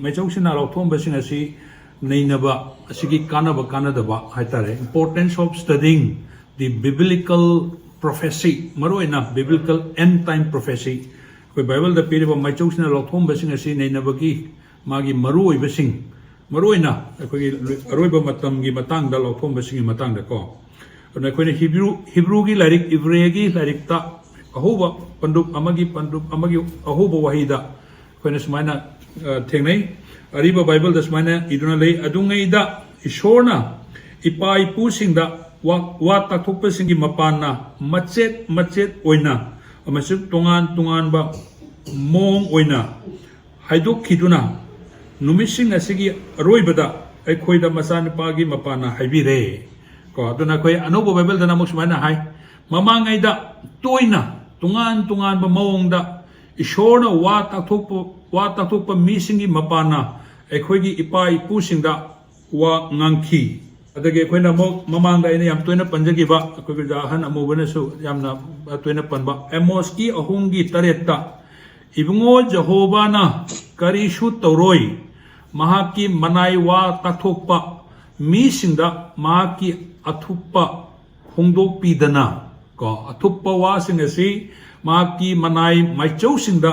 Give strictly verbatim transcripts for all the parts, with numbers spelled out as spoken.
ꯃꯩꯆꯧꯁꯤꯅ ꯂꯥꯎꯊꯣꯛꯑꯝꯕꯁꯤꯡ ꯑꯁꯤ ꯅꯩꯅꯕ ꯑꯁꯤꯒꯤ ꯀꯥꯟꯅꯕ ꯀꯥꯟꯅꯗꯕ ꯍꯥꯏꯇꯥꯔꯦ, importance of studying the biblical prophecy, ꯃꯔꯨꯑꯣꯏꯅ biblical end time prophecy, ꯑꯩꯈꯣꯏ ꯕꯥꯏꯕꯜꯗ ꯄꯤꯔꯤꯕ ꯃꯩꯆꯧꯁꯤꯅ ꯂꯥꯎꯊꯣꯛꯑꯝꯕꯁꯤꯡ ꯑꯁꯤ ꯅꯩꯅꯕꯒꯤ ꯃꯥꯒꯤ ꯃꯔꯨꯑꯣꯏꯕꯁꯤꯡ, ꯃꯔꯨꯑꯣꯏꯅ ꯑꯩꯈꯣꯏꯒꯤ ꯑꯔꯣꯏꯕ ꯃꯇꯝꯒꯤ ꯃꯇꯥꯡꯗ ꯂꯥꯎꯊꯣꯛꯑꯝꯕꯁꯤꯡꯒꯤ ꯃꯇꯥꯡꯗꯀꯣ꯫ ꯑꯗꯨꯅ ꯑꯩꯈꯣꯏꯅ ꯍꯤꯕ꯭ꯔꯨ ꯍꯤꯕ꯭ꯔꯨꯒꯤ ꯂꯥꯏꯔꯤꯛ, ꯏꯕ꯭ꯔꯦꯒꯤ ꯂꯥꯏꯔꯤꯛꯇ ꯑꯍꯧꯕ ꯄꯟꯗꯨꯞ ꯑꯃꯒꯤ ꯄꯟꯗꯨꯞ ꯑꯃꯒꯤ ꯑꯍꯧꯕ ꯋꯥꯍꯩꯗ ꯑꯩꯈꯣꯏꯅ ꯁꯨꯃꯥꯏꯅ ꯑ, ꯊꯦꯡꯅꯩ꯫ ꯑꯔꯤꯕ ꯕꯥꯏꯕꯜꯗ ꯁꯨꯃꯥꯏꯅ ꯏꯗꯨꯅ ꯂꯩ, "ꯑꯗꯨꯉꯩꯗ ꯏꯁꯣꯔꯅ ꯏꯄꯥ ꯏꯄꯨꯁꯤꯡꯗ ꯋꯥ, ꯋꯥ ꯇꯥꯛꯊꯣꯛꯄꯁꯤꯡꯒꯤ ꯃꯄꯥꯟꯅ ꯃꯆꯦꯠ ꯃꯆꯦꯠ ꯑꯣꯏꯅ ꯑꯃꯁꯨꯡ ꯇꯣꯉꯥꯟ ꯇꯣꯉꯥꯟꯕ ꯃꯑꯣꯡ ꯑꯣꯏꯅ ꯍꯥꯏꯗꯣꯛꯈꯤꯗꯨꯅ ꯅꯨꯃꯤꯠꯁꯤꯡ ꯑꯁꯤꯒꯤ ꯑꯔꯣꯏꯕꯗ ꯑꯩꯈꯣꯏꯗ ꯃꯆꯥꯅꯨꯄꯥꯒꯤ ꯃꯄꯥꯟꯅ ꯍꯥꯏꯕꯤꯔꯦ"꯫ ꯀꯣ, ꯑꯗꯨꯅ ꯑꯩꯈꯣꯏ ꯑꯅꯧꯕ ꯕꯥꯏꯕꯜꯗꯅ ꯑꯃꯨꯛ ꯁꯨꯃꯥꯏꯅ ꯍꯥꯏ, "ꯃꯃꯥꯡꯉꯩꯗ ꯇꯣꯏꯅ ꯇꯣꯉꯥꯟ ꯇꯣꯉꯥꯟꯕ ꯃꯑꯣꯡꯗ ꯏꯁꯣꯔꯅ ꯋꯥ ꯇꯥꯛꯊꯣꯛꯄ, ꯋꯥ ꯇꯥꯛꯊꯣꯛꯄ ꯃꯤꯁꯤꯡꯒꯤ ꯃꯄꯥꯟꯅ ꯑꯩꯈꯣꯏꯒꯤ ꯏꯄꯥ ꯏꯄꯨꯁꯤꯡꯗ ꯋꯥ ꯉꯥꯡꯈꯤ"꯫ ꯑꯗꯒꯤ ꯑꯩꯈꯣꯏꯅ ꯑꯃꯨꯛ ꯃꯃꯥꯡꯗ ꯑꯩꯅ ꯌꯥꯝ ꯇꯣꯏꯅ ꯄꯟꯖꯈꯤꯕ, ꯑꯩꯈꯣꯏꯒꯤ ꯑꯣꯖꯥ ꯑꯍꯟ ꯑꯃꯨꯕꯅꯁꯨ ꯌꯥꯝꯅ ꯇꯣꯏꯅ ꯄꯟꯕ, ꯑꯦꯃꯣꯁꯀꯤ ꯑꯍꯨꯝꯒꯤ ꯇꯔꯦꯠꯇ, "ꯏꯕꯨꯡꯉꯣ ꯖꯦꯍꯣꯕꯥꯅ ꯀꯔꯤꯁꯨ ꯇꯧꯔꯣꯏ, ꯃꯍꯥꯛꯀꯤ ꯃꯅꯥꯏ ꯋꯥ ꯇꯥꯛꯊꯣꯛꯄ ꯃꯤꯁꯤꯡꯗ ꯃꯍꯥꯛꯀꯤ ꯑꯊꯨꯞꯄ ꯐꯣꯡꯗꯣꯛꯄꯤꯗꯅ"꯫ ꯀꯣ, ꯑꯊꯨꯞꯄ ꯋꯥꯁꯤꯡ ꯑꯁꯤ ꯃꯍꯥꯛꯀꯤ ꯃꯅꯥꯏ ꯃꯥꯏꯆꯧꯁꯤꯡꯗ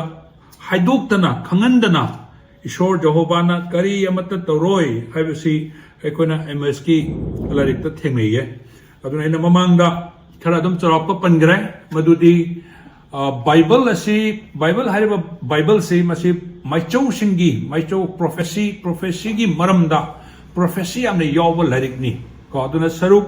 ꯍꯥꯏꯗꯣꯛꯇꯅ ꯈꯪꯍꯟꯗꯅ ꯏꯁꯣꯔ ꯖꯦꯍꯣꯕꯥꯅ ꯀꯔꯤ ꯑꯃꯠꯇ ꯇꯧꯔꯣꯏ ꯍꯥꯏꯕꯁꯤ ꯑꯩꯈꯣꯏꯅ ꯑꯦꯃꯣꯁꯀꯤ ꯂꯥꯏꯔꯤꯛꯇ ꯊꯦꯡꯅꯩꯌꯦ꯫ ꯑꯗꯨꯅ ꯑꯩꯅ ꯃꯃꯥꯡꯗ ꯈꯔ ꯑꯗꯨꯝ ꯆꯥꯎꯔꯥꯛꯄ ꯄꯟꯈ꯭ꯔꯦ, ꯃꯗꯨꯗꯤ, ꯑ, ꯕꯥꯏꯕꯜ ꯑꯁꯤ, ꯕꯥꯏꯕꯜ ꯍꯥꯏꯔꯤꯕ ꯕꯥꯏꯕꯜꯁꯤ, ꯃꯁꯤ ꯃꯥꯏꯆꯧꯁꯤꯡꯒꯤ, ꯃꯥꯏꯆꯧ, ꯄ꯭ꯔꯣꯐꯦꯁꯤ, ꯄ꯭ꯔꯣꯐꯦꯁꯤꯒꯤ ꯃꯔꯝꯗ ꯄ꯭ꯔꯣꯐꯦꯁꯤ ꯌꯥꯝꯅ ꯌꯥꯎꯕ ꯂꯥꯏꯔꯤꯛꯅꯤ꯫ ꯀꯣ, ꯑꯗꯨꯅ ꯁꯔꯨꯛ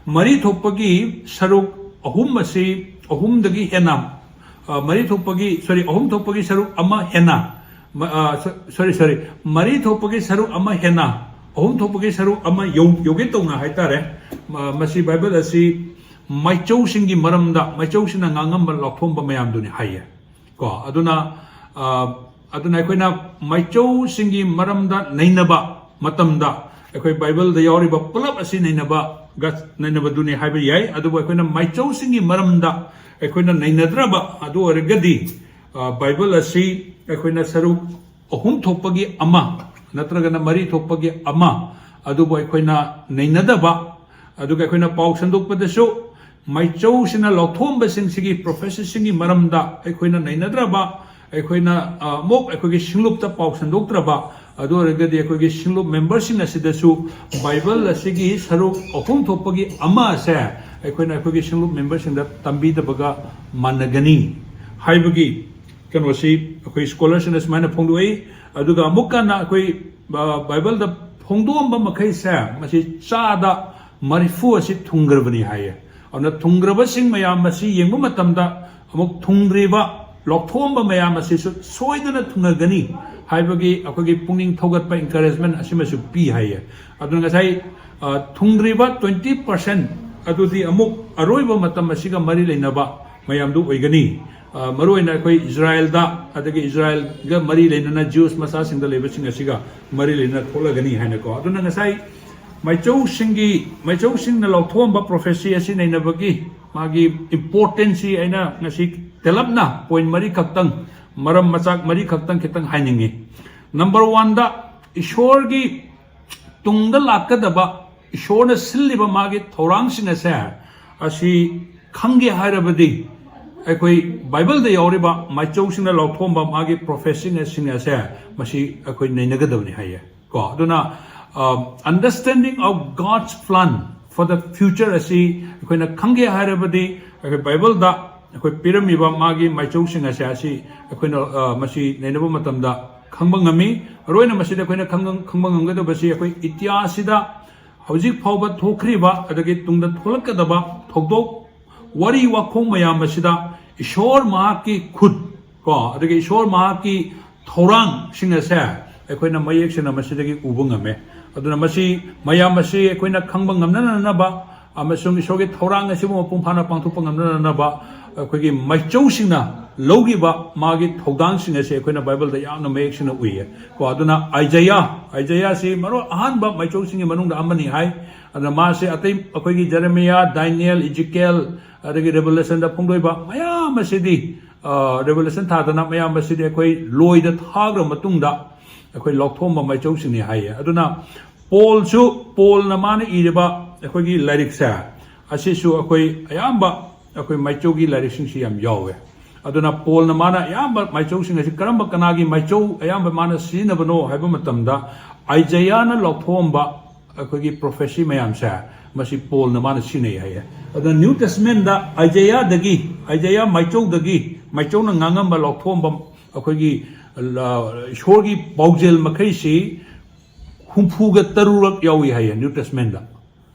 ꯃꯔꯤ ꯊꯣꯛꯄꯒꯤ ꯁꯔꯨꯛ ꯑꯍꯨꯝ ꯑꯁꯤ, ꯑꯍꯨꯝꯗꯒꯤ ꯍꯦꯟꯅ, ꯑ, ꯃꯔꯤ ꯊꯣꯛꯄꯒꯤ, ꯁꯣꯔꯤ, ꯑꯍꯨꯝ ꯊꯣꯛꯄꯒꯤ ꯁꯔꯨꯛ ꯑꯃ ꯍꯦꯟꯅ, ꯃ-, ꯑ, ꯁꯣ-, ꯁꯣꯔꯤ, ꯁꯣꯔꯤ, ꯃꯔꯤ ꯊꯣꯛꯄꯒꯤ ꯁꯔꯨꯛ ꯑꯃ ꯍꯦꯟꯅ, ꯑꯍꯨꯝ ꯊꯣꯛꯄꯒꯤ ꯁꯔꯨꯛ ꯑꯃ ꯌꯧ-, ꯌꯧꯒꯦ ꯇꯧꯅ ꯍꯥꯏꯇꯥꯔꯦ꯫ ꯃ-, ꯃꯁꯤ ꯕꯥꯏꯕꯜ ꯑꯁꯤ ꯃꯥꯏꯆꯧꯁꯤꯡꯒꯤ ꯃꯔꯝꯗ, ꯃꯥꯏꯆꯧꯁꯤꯡꯅ ꯉꯥꯡꯉꯝꯕ ꯂꯥꯎꯊꯣꯛꯑꯝꯕ ꯃꯌꯥꯝꯗꯨꯅꯤ ꯍꯥꯏꯌꯦ꯫ ꯀꯣ, ꯑꯗꯨꯅ, ꯑ, ꯑꯗꯨꯅ ꯑꯩꯈꯣꯏꯅ ꯃꯥꯏꯆꯧꯁꯤꯡꯒꯤ ꯃꯔꯝꯗ ꯅꯩꯅꯕ ꯃꯇꯝꯗ, ꯑꯩꯈꯣꯏ ꯕꯥꯏꯕꯜꯗ ꯌꯥꯎꯔꯤꯕ ꯄꯨꯂꯞ ꯑꯁꯤ ꯅꯩꯅꯕꯒ, ꯅꯩꯅꯕꯗꯨꯅꯤ ꯍꯥꯏꯕ ꯌꯥꯏ꯫ ꯑꯗꯨꯕꯨ ꯑꯩꯈꯣꯏꯅ ꯃꯥꯏꯆꯧꯁꯤꯡꯒꯤ ꯃꯔꯝꯗ ꯑꯩꯈꯣꯏꯅ ꯅꯩꯅꯗ꯭ꯔꯕ ꯑꯗꯨ ꯑꯣꯏꯔꯒꯗꯤ, ꯑ, ꯕꯥꯏꯕꯜ ꯑꯁꯤ ꯑꯩꯈꯣꯏꯅ ꯁꯔꯨꯛ ꯑꯍꯨꯝ ꯊꯣꯛꯄꯒꯤ ꯑꯃ ꯅꯠꯇ꯭ꯔꯒꯅ ꯃꯔꯤ ꯊꯣꯛꯄꯒꯤ ꯑꯃ ꯑꯗꯨꯕꯨ ꯑꯩꯈꯣꯏꯅ ꯅꯩꯅꯗꯕ, ꯑꯗꯨꯒ ꯑꯩꯈꯣꯏꯅ ꯄꯥꯎ ꯁꯟꯗꯣꯛꯄꯗꯁꯨ ꯃꯥꯏꯆꯧꯁꯤꯅ ꯂꯥꯎꯊꯣꯛꯑꯝꯕꯁꯤꯡꯁꯤꯒꯤ ꯄ꯭ꯔꯣꯐꯦꯁꯤꯁꯤꯡꯒꯤ ꯃꯔꯝꯗ ꯑꯩꯈꯣꯏꯅ ꯅꯩꯅꯗ꯭ꯔꯕ, ꯑꯩꯈꯣꯏꯅ ꯑ, ꯑꯃꯨꯛ ꯑꯩꯈꯣꯏꯒꯤ ꯁꯤꯡꯂꯨꯞꯇ ꯄꯥꯎ ꯁꯟꯗꯣꯛꯇ꯭ꯔꯕ, ꯑꯗꯨ ꯑꯣꯏꯔꯒꯗꯤ ꯑꯩꯈꯣꯏꯒꯤ ꯁꯤꯡꯂꯨꯞ ꯃꯦꯝꯕꯔꯁꯤꯡ ꯑꯁꯤꯗꯁꯨ ꯕꯥꯏꯕꯜ ꯑꯁꯤꯒꯤ ꯁꯔꯨꯛ ꯑꯍꯨꯝ ꯊꯣꯛꯄꯒꯤ ꯑꯃ ꯑꯁꯦ ꯑꯩꯈꯣꯏꯅ ꯑꯩꯈꯣꯏꯒꯤ ꯁꯤꯡꯂꯨꯞ ꯃꯦꯝꯕꯔꯁꯤꯡꯗ ꯇꯝꯕꯤꯗꯕꯒ ꯃꯥꯟꯅꯒꯅꯤ ꯍꯥꯏꯕꯒꯤ ꯀꯩꯅꯣꯁꯤ ꯑꯩꯈꯣꯏ ꯁ꯭ꯀꯣꯂꯔꯁꯤꯡꯅ ꯁꯨꯃꯥꯏꯅ ꯐꯣꯡꯗꯣꯛꯏ꯫ ꯑꯗꯨꯒ ꯑꯃꯨꯛ ꯀꯟꯅ ꯑꯩꯈꯣꯏ, ꯑ, ꯕꯥꯏꯕꯜꯗ ꯐꯣꯡꯗꯣꯛꯑꯝꯕ ꯃꯈꯩꯁꯦ ꯃꯁꯤ ꯆꯥꯗ ꯃꯔꯤꯐꯨ ꯑꯁꯤ ꯊꯨꯡꯈ꯭ꯔꯕꯅꯤ ꯍꯥꯏꯌꯦ꯫ ꯑꯗꯨꯅ ꯊꯨꯡꯈ꯭ꯔꯕꯁꯤꯡ ꯃꯌꯥꯝ ꯑꯁꯤ ꯌꯦꯡꯕ ꯃꯇꯝꯗ ꯑꯃꯨꯛ ꯊꯨꯡꯗ꯭ꯔꯤꯕ ꯂꯧꯊꯣꯛꯑꯝꯕ ꯃꯌꯥꯝ ꯑꯁꯤꯁꯨ ꯁꯣꯏꯗꯅ ꯊꯨꯡꯉꯒꯅꯤ ꯍꯥꯏꯕꯒꯤ ꯑꯩꯈꯣꯏꯒꯤ ꯄꯨꯛꯅꯤꯡ ꯊꯧꯒꯠꯄ, encouragement ꯑꯁꯤꯃꯁꯨ ꯄꯤ ꯍꯥꯏꯌꯦ꯫ ꯑꯗꯨꯅ ꯉꯁꯥꯏ, ꯑ, ꯊꯨꯡꯗ꯭ꯔꯤꯕ twenty percent ꯑꯗꯨꯗꯤ ꯑꯃꯨꯛ ꯑꯔꯣꯏꯕ ꯃꯇꯝ ꯑꯁꯤꯒ ꯃꯔꯤ ꯂꯩꯅꯕ ꯃꯌꯥꯝꯗꯨ ꯑꯣꯏꯒꯅꯤ꯫ ꯑ, ꯃꯔꯨꯑꯣꯏꯅ ꯑꯩꯈꯣꯏ ꯏꯖꯔꯥꯌꯦꯜꯗ, ꯑꯗꯒꯤ ꯏꯖꯔꯥꯌꯦꯜꯒ ꯃꯔꯤ ꯂꯩꯅꯅ Jews ꯃꯆꯥꯁꯤꯡꯗ ꯂꯩꯕꯁꯤꯡ ꯑꯁꯤꯒ ꯃꯔꯤ ꯂꯩꯅꯅ ꯊꯣꯛꯂꯒꯅꯤ ꯍꯥꯏꯅꯀꯣ꯫ ꯑꯗꯨꯅ ꯉꯁꯥꯏ ꯃꯥꯏꯆꯧꯁꯤꯡꯒꯤ, ꯃꯥꯏꯆꯧꯁꯤꯡꯅ ꯂꯧꯊꯣꯛꯑꯝꯕ prophecy ꯑꯁꯤ ꯅꯩꯅꯕꯒꯤ ꯃꯥꯒꯤ importance ꯁꯤ ꯑꯩꯅ ꯉꯁꯤ ꯇꯦꯜꯂꯞꯅ point ꯃꯔꯤ ꯈꯛꯇꯪ, ꯃꯔꯝ ꯃꯆꯥꯛ ꯃꯔꯤ ꯈꯛꯇꯪ ꯈꯤꯇꯪ ꯍꯥꯏꯅꯤꯡꯉꯤ꯫ Number one ꯗ, ꯏꯁꯣꯔꯒꯤ ꯇꯨꯡꯗ ꯂꯥꯛꯀꯗꯕ ꯏꯁꯣꯔꯅ ꯁꯤꯜꯂꯤꯕ ꯃꯥꯒꯤ ꯊꯧꯔꯥꯡꯁꯤꯡ ꯑꯁꯦ, ꯑꯁꯤ ꯈꯪꯒꯦ ꯍꯥꯏꯔꯕꯗꯤ ꯑꯩꯈꯣꯏ ꯕꯥꯏꯕꯜꯗ ꯌꯥꯎꯔꯤꯕ ꯃꯥꯏꯆꯧꯁꯤꯡꯅ ꯂꯧꯊꯣꯛꯑꯝꯕ ꯃꯥꯒꯤ prophecy ꯁꯤꯡ ꯑꯁꯦ ꯃꯁꯤ ꯑꯩꯈꯣꯏ ꯅꯩꯅꯒꯗꯕꯅꯤ ꯍꯥꯏꯌꯦ꯫ ꯀꯣ, ꯑꯗꯨꯅ, ꯑ, understanding of God's plan for the future ꯑꯁꯤ ꯑꯩꯈꯣꯏꯅ ꯈꯪꯒꯦ ꯍꯥꯏꯔꯕꯗꯤ ꯑꯩꯈꯣꯏ ꯕꯥꯏꯕꯜꯗ ꯑꯩꯈꯣꯏ ꯄꯤꯔꯝꯃꯤꯕ ꯃꯥꯒꯤ ꯃꯥꯏꯆꯧꯁꯤꯡ ꯑꯁꯦ ꯑꯁꯤ ꯑꯩꯈꯣꯏꯅ, ꯑ, ꯃꯁꯤ ꯅꯩꯅꯕ ꯃꯇꯝꯗ ꯈꯪꯕ ꯉꯝꯃꯤ꯫ ꯃꯔꯨꯑꯣꯏꯅ ꯃꯁꯤꯗ ꯑꯩꯈꯣꯏꯅ ꯈꯪꯕ, ꯈꯪꯕ ꯉꯝꯒꯗꯕꯁꯤ ꯑꯩꯈꯣꯏ ꯏꯇꯤꯍꯥꯁꯁꯤꯗ ꯍꯧꯖꯤꯛ ꯐꯥꯎꯕ ꯊꯣꯛꯈ꯭ꯔꯤꯕ ꯑꯗꯒꯤ ꯇꯨꯡꯗ ꯊꯣꯛꯂꯛꯀꯗꯕ ꯊꯧꯗꯣꯛ ꯋꯥꯔꯤ ꯋꯥꯈꯣꯡ ꯃꯌꯥꯝ ꯑꯁꯤꯗ ꯏꯁꯣꯔ ꯃꯍꯥꯛꯀꯤ ꯈꯨꯠ ꯀꯣ, ꯑꯗꯒꯤ ꯏꯁꯣꯔ ꯃꯍꯥꯛꯀꯤ ꯊꯧꯔꯥꯡꯁꯤꯡ ꯑꯁꯦ ꯑꯩꯈꯣꯏꯅ ꯃꯌꯦꯛ ꯁꯦꯡꯅ ꯃꯁꯤꯗꯒꯤ ꯎꯕ ꯉꯝꯃꯦ꯫ ꯑꯗꯨꯅ ꯃꯁꯤ ꯃꯌꯥꯝ ꯑꯁꯤ ꯑꯩꯈꯣꯏꯅ ꯈꯪꯕ ꯉꯝꯅꯅꯕ ꯑꯃꯁꯨꯡ ꯏꯁꯣꯔꯒꯤ ꯊꯧꯔꯥꯡ ꯑꯁꯤꯕꯨ ꯃꯄꯨꯡ ꯐꯥꯅ ꯄꯥꯡꯊꯣꯛꯄ ꯉꯝꯅꯅꯕ ꯑꯩꯈꯣꯏꯒꯤ ꯃꯥꯏꯆꯧꯁꯤꯡꯅ ꯂꯧꯈꯤꯕ ꯃꯥꯒꯤ ꯊꯧꯗꯥꯡꯁꯤꯡ ꯑꯁꯦ ꯑꯩꯈꯣꯏꯅ ꯕꯥꯏꯕꯜꯗ ꯌꯥꯝꯅ ꯃꯌꯦꯛ ꯁꯦꯡꯅ ꯎꯏꯌꯦ꯫ ꯀꯣ, ꯑꯗꯨꯅ ꯑꯥꯏꯖꯌꯥ, ꯑꯥꯏꯖꯌꯥꯁꯤ ꯃꯔꯨ ꯑꯍꯥꯟꯕ ꯃꯥꯏꯆꯧꯁꯤꯡꯒꯤ ꯃꯅꯨꯡꯗ ꯑꯃꯅꯤ ꯍꯥꯏ꯫ ꯑꯗꯨꯅ ꯃꯥꯁꯦ ꯑꯇꯩ ꯑꯩꯈꯣꯏꯒꯤ ꯖꯦꯔꯦꯃꯤꯌꯥ, ꯗꯥꯅꯤꯌꯦꯜ, ꯏꯖꯤꯀꯦꯜ, ꯑꯗꯒꯤ ꯔꯦꯚꯦꯂꯦꯁꯟꯗ ꯐꯣꯡꯗꯣꯛꯏꯕ ꯃꯌꯥꯝ ꯑꯁꯤꯗꯤ ꯔꯦꯚꯦꯂꯦꯁꯟ ꯊꯥꯗꯅ ꯃꯌꯥꯝ ꯑꯁꯤꯗꯤ ꯑꯩꯈꯣꯏ ꯂꯣꯏꯗ ꯊꯥꯈ꯭ꯔ ꯃꯇꯨꯡꯗ ꯑꯩꯈꯣꯏ ꯂꯧꯊꯣꯛꯑꯝꯕ ꯃꯥꯏꯆꯧꯁꯤꯡꯅꯤ ꯍꯥꯏꯌꯦ꯫ ꯑꯗꯨꯅ ꯄꯣꯜꯁꯨ, ꯄꯣꯜꯅ ꯃꯥꯅ ꯏꯔꯤꯕ ꯑꯩꯈꯣꯏꯒꯤ ꯂꯥꯏꯔꯤꯛꯁꯦ, ꯑꯁꯤꯁꯨ ꯑꯩꯈꯣꯏ ꯑꯌꯥꯝꯕ ꯑꯩꯈꯣꯏ ꯃꯥꯏꯆꯧꯒꯤ ꯂꯥꯏꯔꯤꯛꯁꯤꯡꯁꯤ ꯌꯥꯝ ꯌꯥꯎꯋꯦ꯫ ꯑꯗꯨꯅ ꯄꯣꯜꯅ ꯃꯥꯅ ꯑꯌꯥꯝꯕ ꯃꯥꯏꯆꯧꯁꯤꯡ ꯑꯁꯤ ꯀꯔꯝꯕ, ꯀꯅꯥꯒꯤ ꯃꯥꯏꯆꯧ ꯑꯌꯥꯝꯕ ꯃꯥꯅ ꯁꯤꯖꯤꯟꯅꯕꯅꯣ ꯍꯥꯏꯕ ꯃꯇꯝꯗ, ꯑꯥꯏꯖꯌꯥꯅ ꯂꯧꯊꯣꯛꯑꯝꯕ ꯑꯩꯈꯣꯏꯒꯤ ꯄ꯭ꯔꯣꯐꯦꯁꯤ ꯃꯌꯥꯝꯁꯦ, ꯃꯁꯤ ꯄꯣꯜꯅ ꯃꯥꯅ ꯁꯤꯖꯤꯟꯅꯩ ꯍꯥꯏꯌꯦ꯫ ꯑꯗꯨꯅ ꯅ꯭ꯌꯨ ꯇꯦꯁꯃꯦꯟꯗ ꯑꯥꯏꯖꯌꯥꯗꯒꯤ, ꯑꯥꯏꯖꯌꯥ ꯃꯥꯏꯆꯧꯗꯒꯤ, ꯃꯥꯏꯆꯧꯅ ꯉꯥꯡꯉꯝꯕ ꯂꯧꯊꯣꯛꯑꯝꯕ ꯑꯩꯈꯣꯏꯒꯤ, ꯑ, ꯏꯁꯣꯔꯒꯤ ꯄꯥꯎꯖꯦꯜ ꯃꯈꯩꯁꯤ ꯍꯨꯝꯐꯨꯒ ꯇꯔꯨꯛꯂꯛ ꯌꯥꯎꯏ ꯍꯥꯏꯌꯦ ꯅ꯭ꯌꯨ ꯇꯦꯁꯃꯦꯟꯗ꯫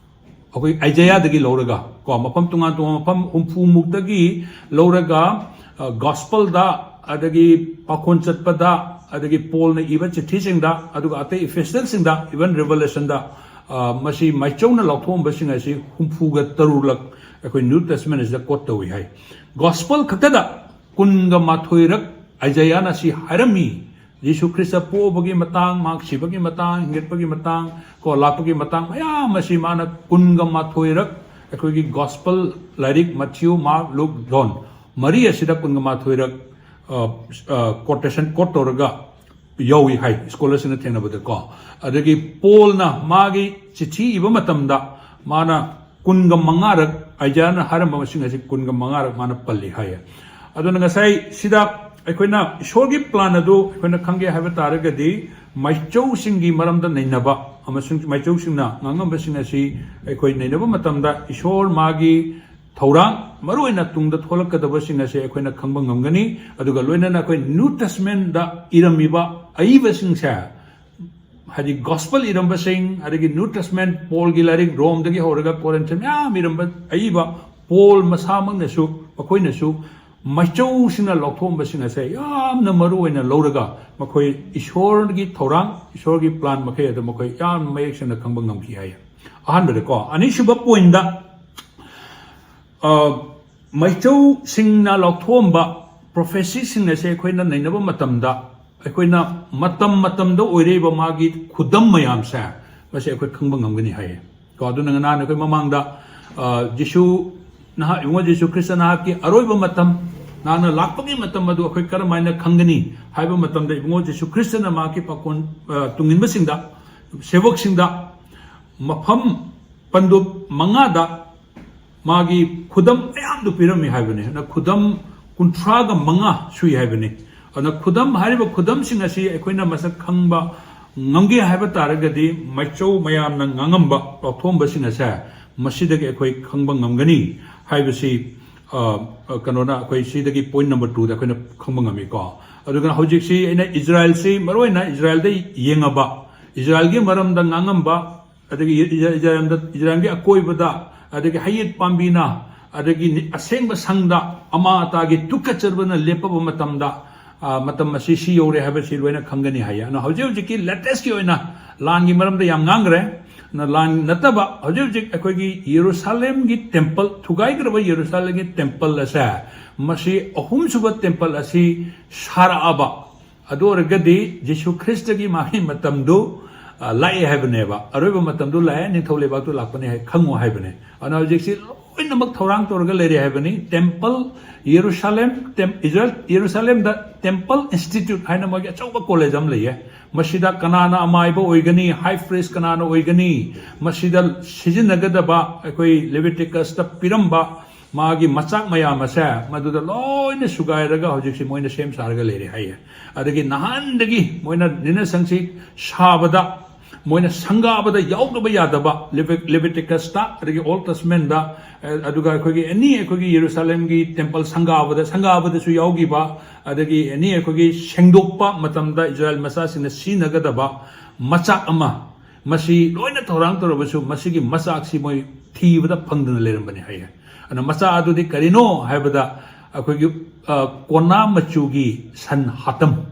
ꯑꯩꯈꯣꯏ ꯑꯥꯏꯖꯌꯥꯗꯒꯤ ꯂꯧꯔꯒ, ꯀꯣ, ꯃꯐꯝ ꯇꯣꯉꯥꯟ ꯇꯣꯉꯥꯟꯕ ꯃꯐꯝ ꯍꯨꯝꯐꯨꯃꯨꯛꯇꯒꯤ ꯂꯧꯔꯒ, ꯑ, ꯒꯣꯁꯄꯜꯗ, ꯑꯗꯒꯤ ꯄꯥꯈꯣꯟ ꯆꯠꯄꯗ, ꯑꯗꯒꯤ ꯄꯣꯜꯅ ꯏꯕ ꯆꯤꯊꯤꯁꯤꯡꯗ, ꯑꯗꯨꯒ ꯑꯇꯩ ꯏꯐꯤꯁꯇꯦꯜꯁꯤꯡꯗ, ꯏꯚꯟ ꯔꯤꯚꯦꯂꯦꯁꯟꯗ, ꯑ, ꯃꯁꯤ ꯃꯥꯏꯆꯧꯅ ꯂꯧꯊꯣꯛꯑꯝꯕꯁꯤꯡ ꯑꯁꯤ ꯍꯨꯝꯐꯨꯒ ꯇꯔꯨꯛꯂꯛ ꯑꯩꯈꯣꯏ ꯅ꯭ꯌꯨ ꯇꯦꯁꯃꯦꯟ ꯑꯁꯤꯗ ꯀꯣꯠ ꯇꯧꯏ ꯍꯥꯏ꯫ ꯒꯣꯁꯄꯜ ꯈꯛꯇꯗ ꯀꯨꯟꯒ ꯃꯥꯊꯣꯏꯔꯛ ꯑꯥꯏꯖꯌꯥꯅ ꯁꯤ ꯍꯥꯏꯔꯝꯃꯤ꯫ ꯖꯤꯁꯨ ꯈ꯭ꯔꯤꯁꯇ ꯄꯣꯛꯑꯕꯒꯤ ꯃꯇꯥꯡ, ꯃꯍꯥꯛ ꯁꯤꯕꯒꯤ ꯃꯇꯥꯡ, ꯍꯤꯡꯒꯠꯄꯒꯤ ꯃꯇꯥꯡ, ꯀꯣ, ꯂꯥꯛꯄꯒꯤ ꯃꯇꯥꯡ ꯃꯌꯥꯝ ꯑꯁꯤ ꯃꯥꯅ ꯀꯨꯟꯒ ꯃꯥꯊꯣꯏꯔꯛ ꯑꯩꯈꯣꯏꯒꯤ ꯒꯣꯁꯄꯜ ꯂꯥꯏꯔꯤꯛ ꯃꯊ꯭ꯌꯨ, ꯃꯥꯔꯛ, ꯂꯨꯛ, ꯖꯣꯟ ꯃꯔꯤ ꯑꯁꯤꯗ ꯀꯨꯟꯒ ꯃꯥꯊꯣꯏꯔꯛ, ꯑ, ꯑ, ꯀꯣꯇꯦꯁꯟ ꯀꯣꯠ ꯇꯧꯔꯒ ꯌꯥꯎꯏ ꯍꯥꯏ ꯁ꯭ꯀꯣꯂꯔꯁꯤꯡꯅ ꯊꯦꯡꯅꯕꯗꯀꯣ꯫ ꯑꯗꯒꯤ ꯄꯣꯜꯅ ꯃꯥꯒꯤ ꯆꯤꯊꯤ ꯏꯕ ꯃꯇꯝꯗ ꯃꯥꯅ ꯀꯨꯟꯒ ꯃꯉꯥꯔꯛ, ꯑꯥꯏꯖꯌꯥꯅ ꯍꯥꯏꯔꯝꯕ ꯃꯁꯤꯡ ꯑꯁꯤ ꯀꯨꯟꯒ ꯃꯉꯥꯔꯛ ꯃꯥꯅ ꯄꯜꯂꯤ ꯍꯥꯏꯌꯦ꯫ ꯑꯗꯨꯅ ꯉꯁꯥꯏ ꯁꯤꯗ ꯑꯩꯈꯣꯏꯅ ꯏꯁꯣꯔꯒꯤ ꯄ꯭ꯂꯥꯟ ꯑꯗꯨ ꯑꯩꯈꯣꯏꯅ ꯈꯪꯒꯦ ꯍꯥꯏꯕ ꯇꯥꯔꯒꯗꯤ, ꯃꯥꯏꯆꯧꯁꯤꯡꯒꯤ ꯃꯔꯝꯗ ꯅꯩꯅꯕ ꯑꯃꯁꯨꯡ ꯃꯥꯏꯆꯧꯁꯤꯡꯅ ꯉꯥꯡꯉꯝꯕꯁꯤꯡ ꯑꯁꯤ ꯑꯩꯈꯣꯏ ꯅꯩꯅꯕ ꯃꯇꯝꯗ ꯏꯁꯣꯔ ꯃꯥꯒꯤ ꯊꯧꯔꯥꯡ, ꯃꯔꯨꯑꯣꯏꯅ ꯇꯨꯡꯗ ꯊꯣꯛꯂꯛꯀꯗꯕꯁꯤꯡ ꯑꯁꯦ ꯑꯩꯈꯣꯏꯅ ꯈꯪꯕ ꯉꯝꯒꯅꯤ꯫ ꯑꯗꯨꯒ ꯂꯣꯏꯅꯅ ꯑꯩꯈꯣꯏ ꯅ꯭ꯌꯨ ꯇꯦꯁꯃꯦꯟꯗ ꯏꯔꯝꯃꯤꯕ ꯑꯏꯕꯁꯤꯡꯁꯦ, ꯍꯥꯏꯗꯤ ꯒꯣꯁꯄꯜ ꯏꯔꯝꯕꯁꯤꯡ, ꯑꯗꯒꯤ ꯅ꯭ꯌꯨ ꯇꯦꯁꯃꯦꯟ ꯄꯣꯜꯒꯤ ꯂꯥꯏꯔꯤꯛ ꯔꯣꯝꯗꯒꯤ ꯍꯧꯔꯒ ꯀꯣꯔꯤꯟꯊ ꯃꯌꯥꯝ ꯏꯔꯝꯕ ꯑꯏꯕ ꯄꯣꯜ ꯃꯁꯥꯃꯛꯅꯁꯨ, ꯃꯈꯣꯏꯅꯁꯨ ꯃꯥꯏꯆꯧꯁꯤꯡꯅ ꯂꯧꯊꯣꯛꯑꯝꯕꯁꯤꯡ ꯑꯁꯦ ꯌꯥꯝꯅ ꯃꯔꯨ ꯑꯣꯏꯅ ꯂꯧꯔꯒ ꯃꯈꯣꯏ ꯏꯁꯣꯔꯒꯤ ꯊꯧꯔꯥꯡ, ꯏꯁꯣꯔꯒꯤ ꯄ꯭ꯂꯥꯟ ꯃꯈꯩ ꯑꯗꯨ ꯃꯈꯣꯏ ꯌꯥꯝꯅ ꯃꯌꯦꯛ ꯁꯦꯡꯅ ꯈꯪꯕ ꯉꯝꯈꯤ ꯍꯥꯏꯌꯦ꯫ ꯑꯍꯥꯟꯕꯗꯀꯣ, ꯑꯅꯤꯁꯨꯕ ꯄꯣꯏꯟꯗ, ꯑ, ꯃꯥꯏꯆꯧꯁꯤꯡꯅ ꯂꯧꯊꯣꯛꯑꯝꯕ ꯄ꯭ꯔꯣꯐꯦꯁꯤꯁꯤꯡ ꯑꯁꯦ ꯑꯩꯈꯣꯏꯅ ꯅꯩꯅꯕ ꯃꯇꯝꯗ, ꯑꯩꯈꯣꯏꯅ ꯃꯇꯝ ꯃꯇꯝꯗ ꯑꯣꯏꯔꯛꯏꯕ ꯃꯥꯒꯤ ꯈꯨꯗꯝ ꯃꯌꯥꯝꯁꯦ, ꯃꯁꯤ ꯑꯩꯈꯣꯏ ꯈꯪꯕ ꯉꯝꯒꯅꯤ ꯍꯥꯏꯌꯦ꯫ ꯀꯣ, ꯑꯗꯨꯅ ꯅꯍꯥꯟ ꯑꯩꯈꯣꯏ ꯃꯃꯥꯡꯗ, ꯑ, ꯖꯤꯁꯨ, ꯅꯍꯥꯛ, ꯏꯕꯨꯡꯉꯣ ꯖꯤꯁꯨ ꯈ꯭ꯔꯤꯁꯇ ꯅꯍꯥꯛꯀꯤ ꯑꯔꯣꯏꯕ ꯃꯇꯝ, ꯅꯍꯥꯛꯅ ꯂꯥꯛꯄꯒꯤ ꯃꯇꯝ ꯑꯗꯨ ꯑꯩꯈꯣꯏ ꯀꯔꯝ ꯍꯥꯏꯅ ꯈꯪꯒꯅꯤ ꯍꯥꯏꯕ ꯃꯇꯝꯗ, ꯏꯕꯨꯡꯉꯣ, ꯖꯤꯁꯨ ꯈ꯭ꯔꯤꯁꯇꯅ ꯃꯍꯥꯛꯀꯤ ꯄꯥꯈꯣꯟ, ꯑ, ꯇꯨꯡꯏꯟꯕꯁꯤꯡꯗ, ꯁꯦꯕꯣꯛꯁꯤꯡꯗ ꯃꯐꯝ ꯄꯟꯗꯨꯞ ꯃꯉꯥꯗ ꯃꯥꯒꯤ ꯈꯨꯗꯝ ꯃꯌꯥꯝꯗꯨ ꯄꯤꯔꯝꯃꯤ ꯍꯥꯏꯕꯅꯤ꯫ ꯑꯗꯨꯅ ꯈꯨꯗꯝ ꯀꯨꯟꯊ꯭ꯔꯥꯒ ꯃꯉꯥ ꯁꯨꯏ ꯍꯥꯏꯕꯅꯤ꯫ ꯑꯗꯨꯅ ꯈꯨꯗꯝ, ꯍꯥꯏꯔꯤꯕ ꯈꯨꯗꯝꯁꯤꯡ ꯑꯁꯤ ꯑꯩꯈꯣꯏꯅ ꯃꯁꯛ ꯈꯪꯕ ꯉꯝꯒꯦ ꯍꯥꯏꯕ ꯇꯥꯔꯒꯗꯤ, ꯃꯥꯏꯆꯧ ꯃꯌꯥꯝꯅ ꯉꯥꯡꯉꯝꯕ ꯂꯥꯎꯊꯣꯛꯑꯝꯕꯁꯤꯡ ꯑꯁꯦ ꯃꯁꯤꯗꯒꯤ ꯑꯩꯈꯣꯏ ꯈꯪꯕ ꯉꯝꯒꯅꯤ ꯍꯥꯏꯕꯁꯤ, ꯑ, ꯑ, ꯀꯩꯅꯣꯅ ꯑꯩꯈꯣꯏ ꯁꯤꯗꯒꯤ point number twoꯗ ꯑꯩꯈꯣꯏꯅ ꯈꯪꯕ ꯉꯝꯃꯤꯀꯣ꯫ ꯑꯗꯨꯒ ꯍꯧꯖꯤꯛꯁꯤ ꯑꯩꯅ ꯏꯖꯔꯥꯏꯜꯁꯤ, ꯃꯔꯨꯑꯣꯏꯅ ꯏꯖꯔꯥꯏꯜꯗ ꯌꯦꯡꯉꯕ, ꯏꯖꯔꯥꯏꯜꯒꯤ ꯃꯔꯝꯗ ꯉꯥꯡꯉꯝꯕ, ꯑꯗꯒꯤ ꯏꯖ-, ꯏꯖꯔꯥꯏꯜꯗ, ꯏꯖꯔꯥꯏꯜꯒꯤ ꯑꯀꯣꯏꯕꯗ, ꯑꯗꯒꯤ ꯍꯩꯌꯦꯠ ꯄꯥꯝꯕꯤꯅ, ꯑꯗꯒꯤ ꯅꯤ-, ꯑꯁꯦꯡꯕ ꯁꯪꯗ ꯑꯃꯥ ꯑꯇꯥꯒꯤ ꯇꯨꯀꯠꯆꯕꯅ ꯂꯦꯞꯄꯕ ꯃꯇꯝꯗ, ꯑ, ꯃꯇꯝ ꯑꯁꯤ ꯁꯤ ꯌꯧꯔꯦ ꯍꯥꯏꯕꯁꯤ ꯂꯣꯏꯅ ꯈꯪꯒꯅꯤ ꯍꯥꯏꯌꯦ꯫ ꯑꯗꯨꯅ ꯍꯧꯖꯤꯛ ꯍꯧꯖꯤꯛꯀꯤ latestꯀꯤ ꯑꯣꯏꯅ ꯂꯥꯟꯒꯤ ꯃꯔꯝꯗ ꯌꯥꯝ ꯉꯥꯡꯈ꯭ꯔꯦ꯫ ꯑꯗꯨꯅ ꯂꯥꯟ ꯅꯠꯇꯕ, ꯍꯧꯖꯤꯛ ꯍꯧꯖꯤꯛ ꯑꯩꯈꯣꯏꯒꯤ ꯌꯦꯔꯨꯁꯥꯂꯦꯝꯒꯤ temple, ꯊꯨꯒꯥꯏꯈ꯭ꯔꯕ ꯌꯦꯔꯨꯁꯥꯂꯦꯝꯒꯤ temple ꯑꯁꯦ, ꯃꯁꯤ ꯑꯍꯨꯝꯁꯨꯕ temple ꯑꯁꯤ ꯁꯥꯔꯛꯑꯕ, ꯑꯗꯨ ꯑꯣꯏꯔꯒꯗꯤ ꯖꯤꯁꯨ ꯈ꯭ꯔꯤꯁꯇꯒꯤ ꯃꯥꯒꯤ ꯃꯇꯝꯗꯨ, ꯑ, ꯂꯥꯛꯑꯦ ꯍꯥꯏꯕꯅꯦꯕ꯫ ꯑꯔꯣꯏꯕ ꯃꯇꯝꯗꯨ ꯂꯥꯛꯑꯦ, ꯅꯤꯡꯊꯧ ꯂꯩꯕꯥꯛꯇꯨ ꯂꯥꯛꯄꯅꯦ ꯍꯥꯏ ꯈꯪꯉꯨ ꯍꯥꯏꯕꯅꯦ꯫ ꯑꯗꯨꯅ ꯍꯧꯖꯤꯛꯁꯤ ꯂꯣꯏꯅꯃꯛ ꯊꯧꯔꯥꯡ ꯇꯧꯔꯒ ꯂꯩꯔꯦ ꯍꯥꯏꯕꯅꯤ꯫ Temple, ꯌꯦꯔꯨꯁꯥꯂꯦꯝ, ꯇꯦꯝ-, ꯏꯖꯔꯦꯜ, ꯌꯦꯔꯨꯁꯥꯂꯦꯝꯗ Temple Institute ꯍꯥꯏꯅ ꯃꯣꯏꯒꯤ ꯑꯆꯧꯕ college ꯑꯃ ꯂꯩꯌꯦ꯫ ꯃꯁꯤꯗ ꯀꯅꯥꯅ ꯑꯃꯥꯏꯕ ꯑꯣꯏꯒꯅꯤ, high priest ꯀꯅꯥꯅ ꯑꯣꯏꯒꯅꯤ, ꯃꯁꯤꯗ ꯁꯤꯖꯤꯟꯅꯒꯗꯕ ꯑꯩꯈꯣꯏ ꯂꯦꯕꯤꯇꯤꯀꯁꯇ ꯄꯤꯔꯝꯕ ꯃꯥꯒꯤ ꯃꯆꯥꯛ ꯃꯌꯥꯝ ꯑꯁꯦ ꯃꯗꯨꯗ ꯂꯣꯏꯅ ꯁꯨꯒꯥꯏꯔꯒ ꯍꯧꯖꯤꯛꯁꯤ ꯃꯣꯏꯅ ꯁꯦꯝ ꯁꯥꯔꯒ ꯂꯩꯔꯦ ꯍꯥꯏꯌꯦ꯫ ꯑꯗꯒꯤ ꯅꯍꯥꯟꯗꯒꯤ ꯃꯣꯏꯅ ꯅꯤꯅꯁꯪꯁꯤ ꯁꯥꯕꯗ ꯃꯣꯏꯅ ꯁꯪꯒꯥꯕꯗ ꯌꯥꯎꯗꯕ ꯌꯥꯗꯕ ꯂꯦꯕꯤ-, ꯂꯦꯕꯤꯇꯤꯀꯁꯇ, ꯑꯗꯒꯤ Old Testamentꯗ, ꯑ, ꯑꯗꯨꯒ ꯑꯩꯈꯣꯏꯒꯤ any ꯑꯩꯈꯣꯏꯒꯤ ꯌꯦꯔꯨꯁꯥꯂꯦꯝꯒꯤ temple ꯁꯪꯒꯥꯕꯗ, ꯁꯪꯒꯥꯕꯗꯁꯨ ꯌꯥꯎꯈꯤꯕ, ꯑꯗꯒꯤ any ꯑꯩꯈꯣꯏꯒꯤ ꯁꯦꯡꯗꯣꯛꯄ ꯃꯇꯝꯗ ꯏꯖꯔꯥꯏꯜ ꯃꯆꯥꯁꯤꯡꯅ ꯁꯤꯖꯤꯟꯅꯒꯗꯕ ꯃꯆꯥꯛ ꯑꯃ, ꯃꯁꯤ ꯂꯣꯏꯅ ꯊꯧꯔꯥꯡ ꯇꯧꯔꯕꯁꯨ ꯃꯁꯤꯒꯤ ꯃꯆꯥꯛꯁꯤ ꯃꯣꯏ ꯊꯤꯕꯗ ꯐꯪꯗꯅ ꯂꯩꯔꯝꯕꯅꯤ ꯍꯥꯏꯌꯦ꯫ ꯑꯗꯨꯅ ꯃꯆꯥꯛ ꯑꯗꯨꯗꯤ ꯀꯔꯤꯅꯣ ꯍꯥꯏꯕꯗ ꯑꯩꯈꯣꯏꯒꯤ, ꯑ, ꯀꯣꯅꯥ ꯃꯆꯨꯒꯤ ꯁꯟ ꯍꯥꯇꯝ꯫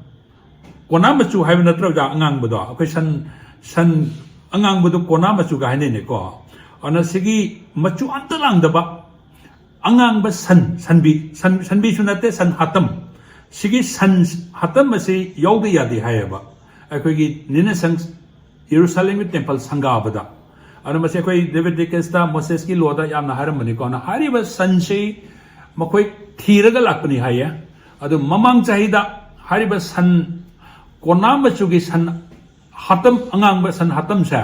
ꯀꯣꯅꯥ ꯃꯆꯨ ꯍꯥꯏꯕ ꯅꯠꯇ꯭ꯔꯣ, ꯑꯣꯖꯥ? ꯑꯉꯥꯡꯕꯗꯣ, ꯑꯩꯈꯣꯏ ꯁꯟ, ꯁꯟ ꯑꯉꯥꯡꯕꯗꯣ ꯀꯣꯅꯥ ꯃꯆꯨꯒ ꯍꯥꯏꯅꯩꯅꯦꯀꯣ꯫ ꯑꯗꯨꯅ ꯁꯤꯒꯤ ꯃꯆꯨ ꯑꯝꯇ ꯂꯥꯡꯗꯕ ꯑꯉꯥꯡꯕ ꯁꯟ, ꯁꯟꯕꯤ, ꯁꯟ, ꯁꯟꯕꯤꯁꯨ ꯅꯠꯇꯦ, ꯁꯟ ꯍꯥꯇꯝ꯫ ꯁꯤꯒꯤ ꯁꯟ ꯍꯥꯇꯝ ꯑꯁꯤ ꯌꯥꯎꯗ ꯌꯥꯗꯦ ꯍꯥꯏꯌꯦꯕ ꯑꯩꯈꯣꯏꯒꯤ ꯅꯤꯅꯁꯪ ꯌꯦꯔꯨꯁꯥꯂꯦꯝꯒꯤ temple ꯁꯪꯒꯥꯕꯗ꯫ ꯑꯗꯨꯅ ꯃꯁꯤ ꯑꯩꯈꯣꯏ ꯂꯦꯕꯤꯇꯤꯀꯁꯇ, ꯃꯣꯁꯦꯁꯀꯤ lawꯗ ꯌꯥꯝꯅ ꯍꯥꯏꯔꯝꯕꯅꯤꯀꯣ꯫ ꯑꯗꯨꯅ ꯍꯥꯏꯔꯤꯕ ꯁꯟꯁꯤ ꯃꯈꯣꯏ ꯊꯤꯔꯒ ꯂꯥꯛꯄꯅꯤ ꯍꯥꯏꯌꯦ꯫ ꯑꯗꯨ ꯃꯃꯥꯡ ꯆꯍꯤꯗ ꯍꯥꯏꯔꯤꯕ ꯁꯟ, ꯀꯣꯅꯥ ꯃꯆꯨꯒꯤ ꯁꯟ ꯍꯥꯇꯝ, ꯑꯉꯥꯡꯕ ꯁꯟ ꯍꯥꯇꯝꯁꯦ,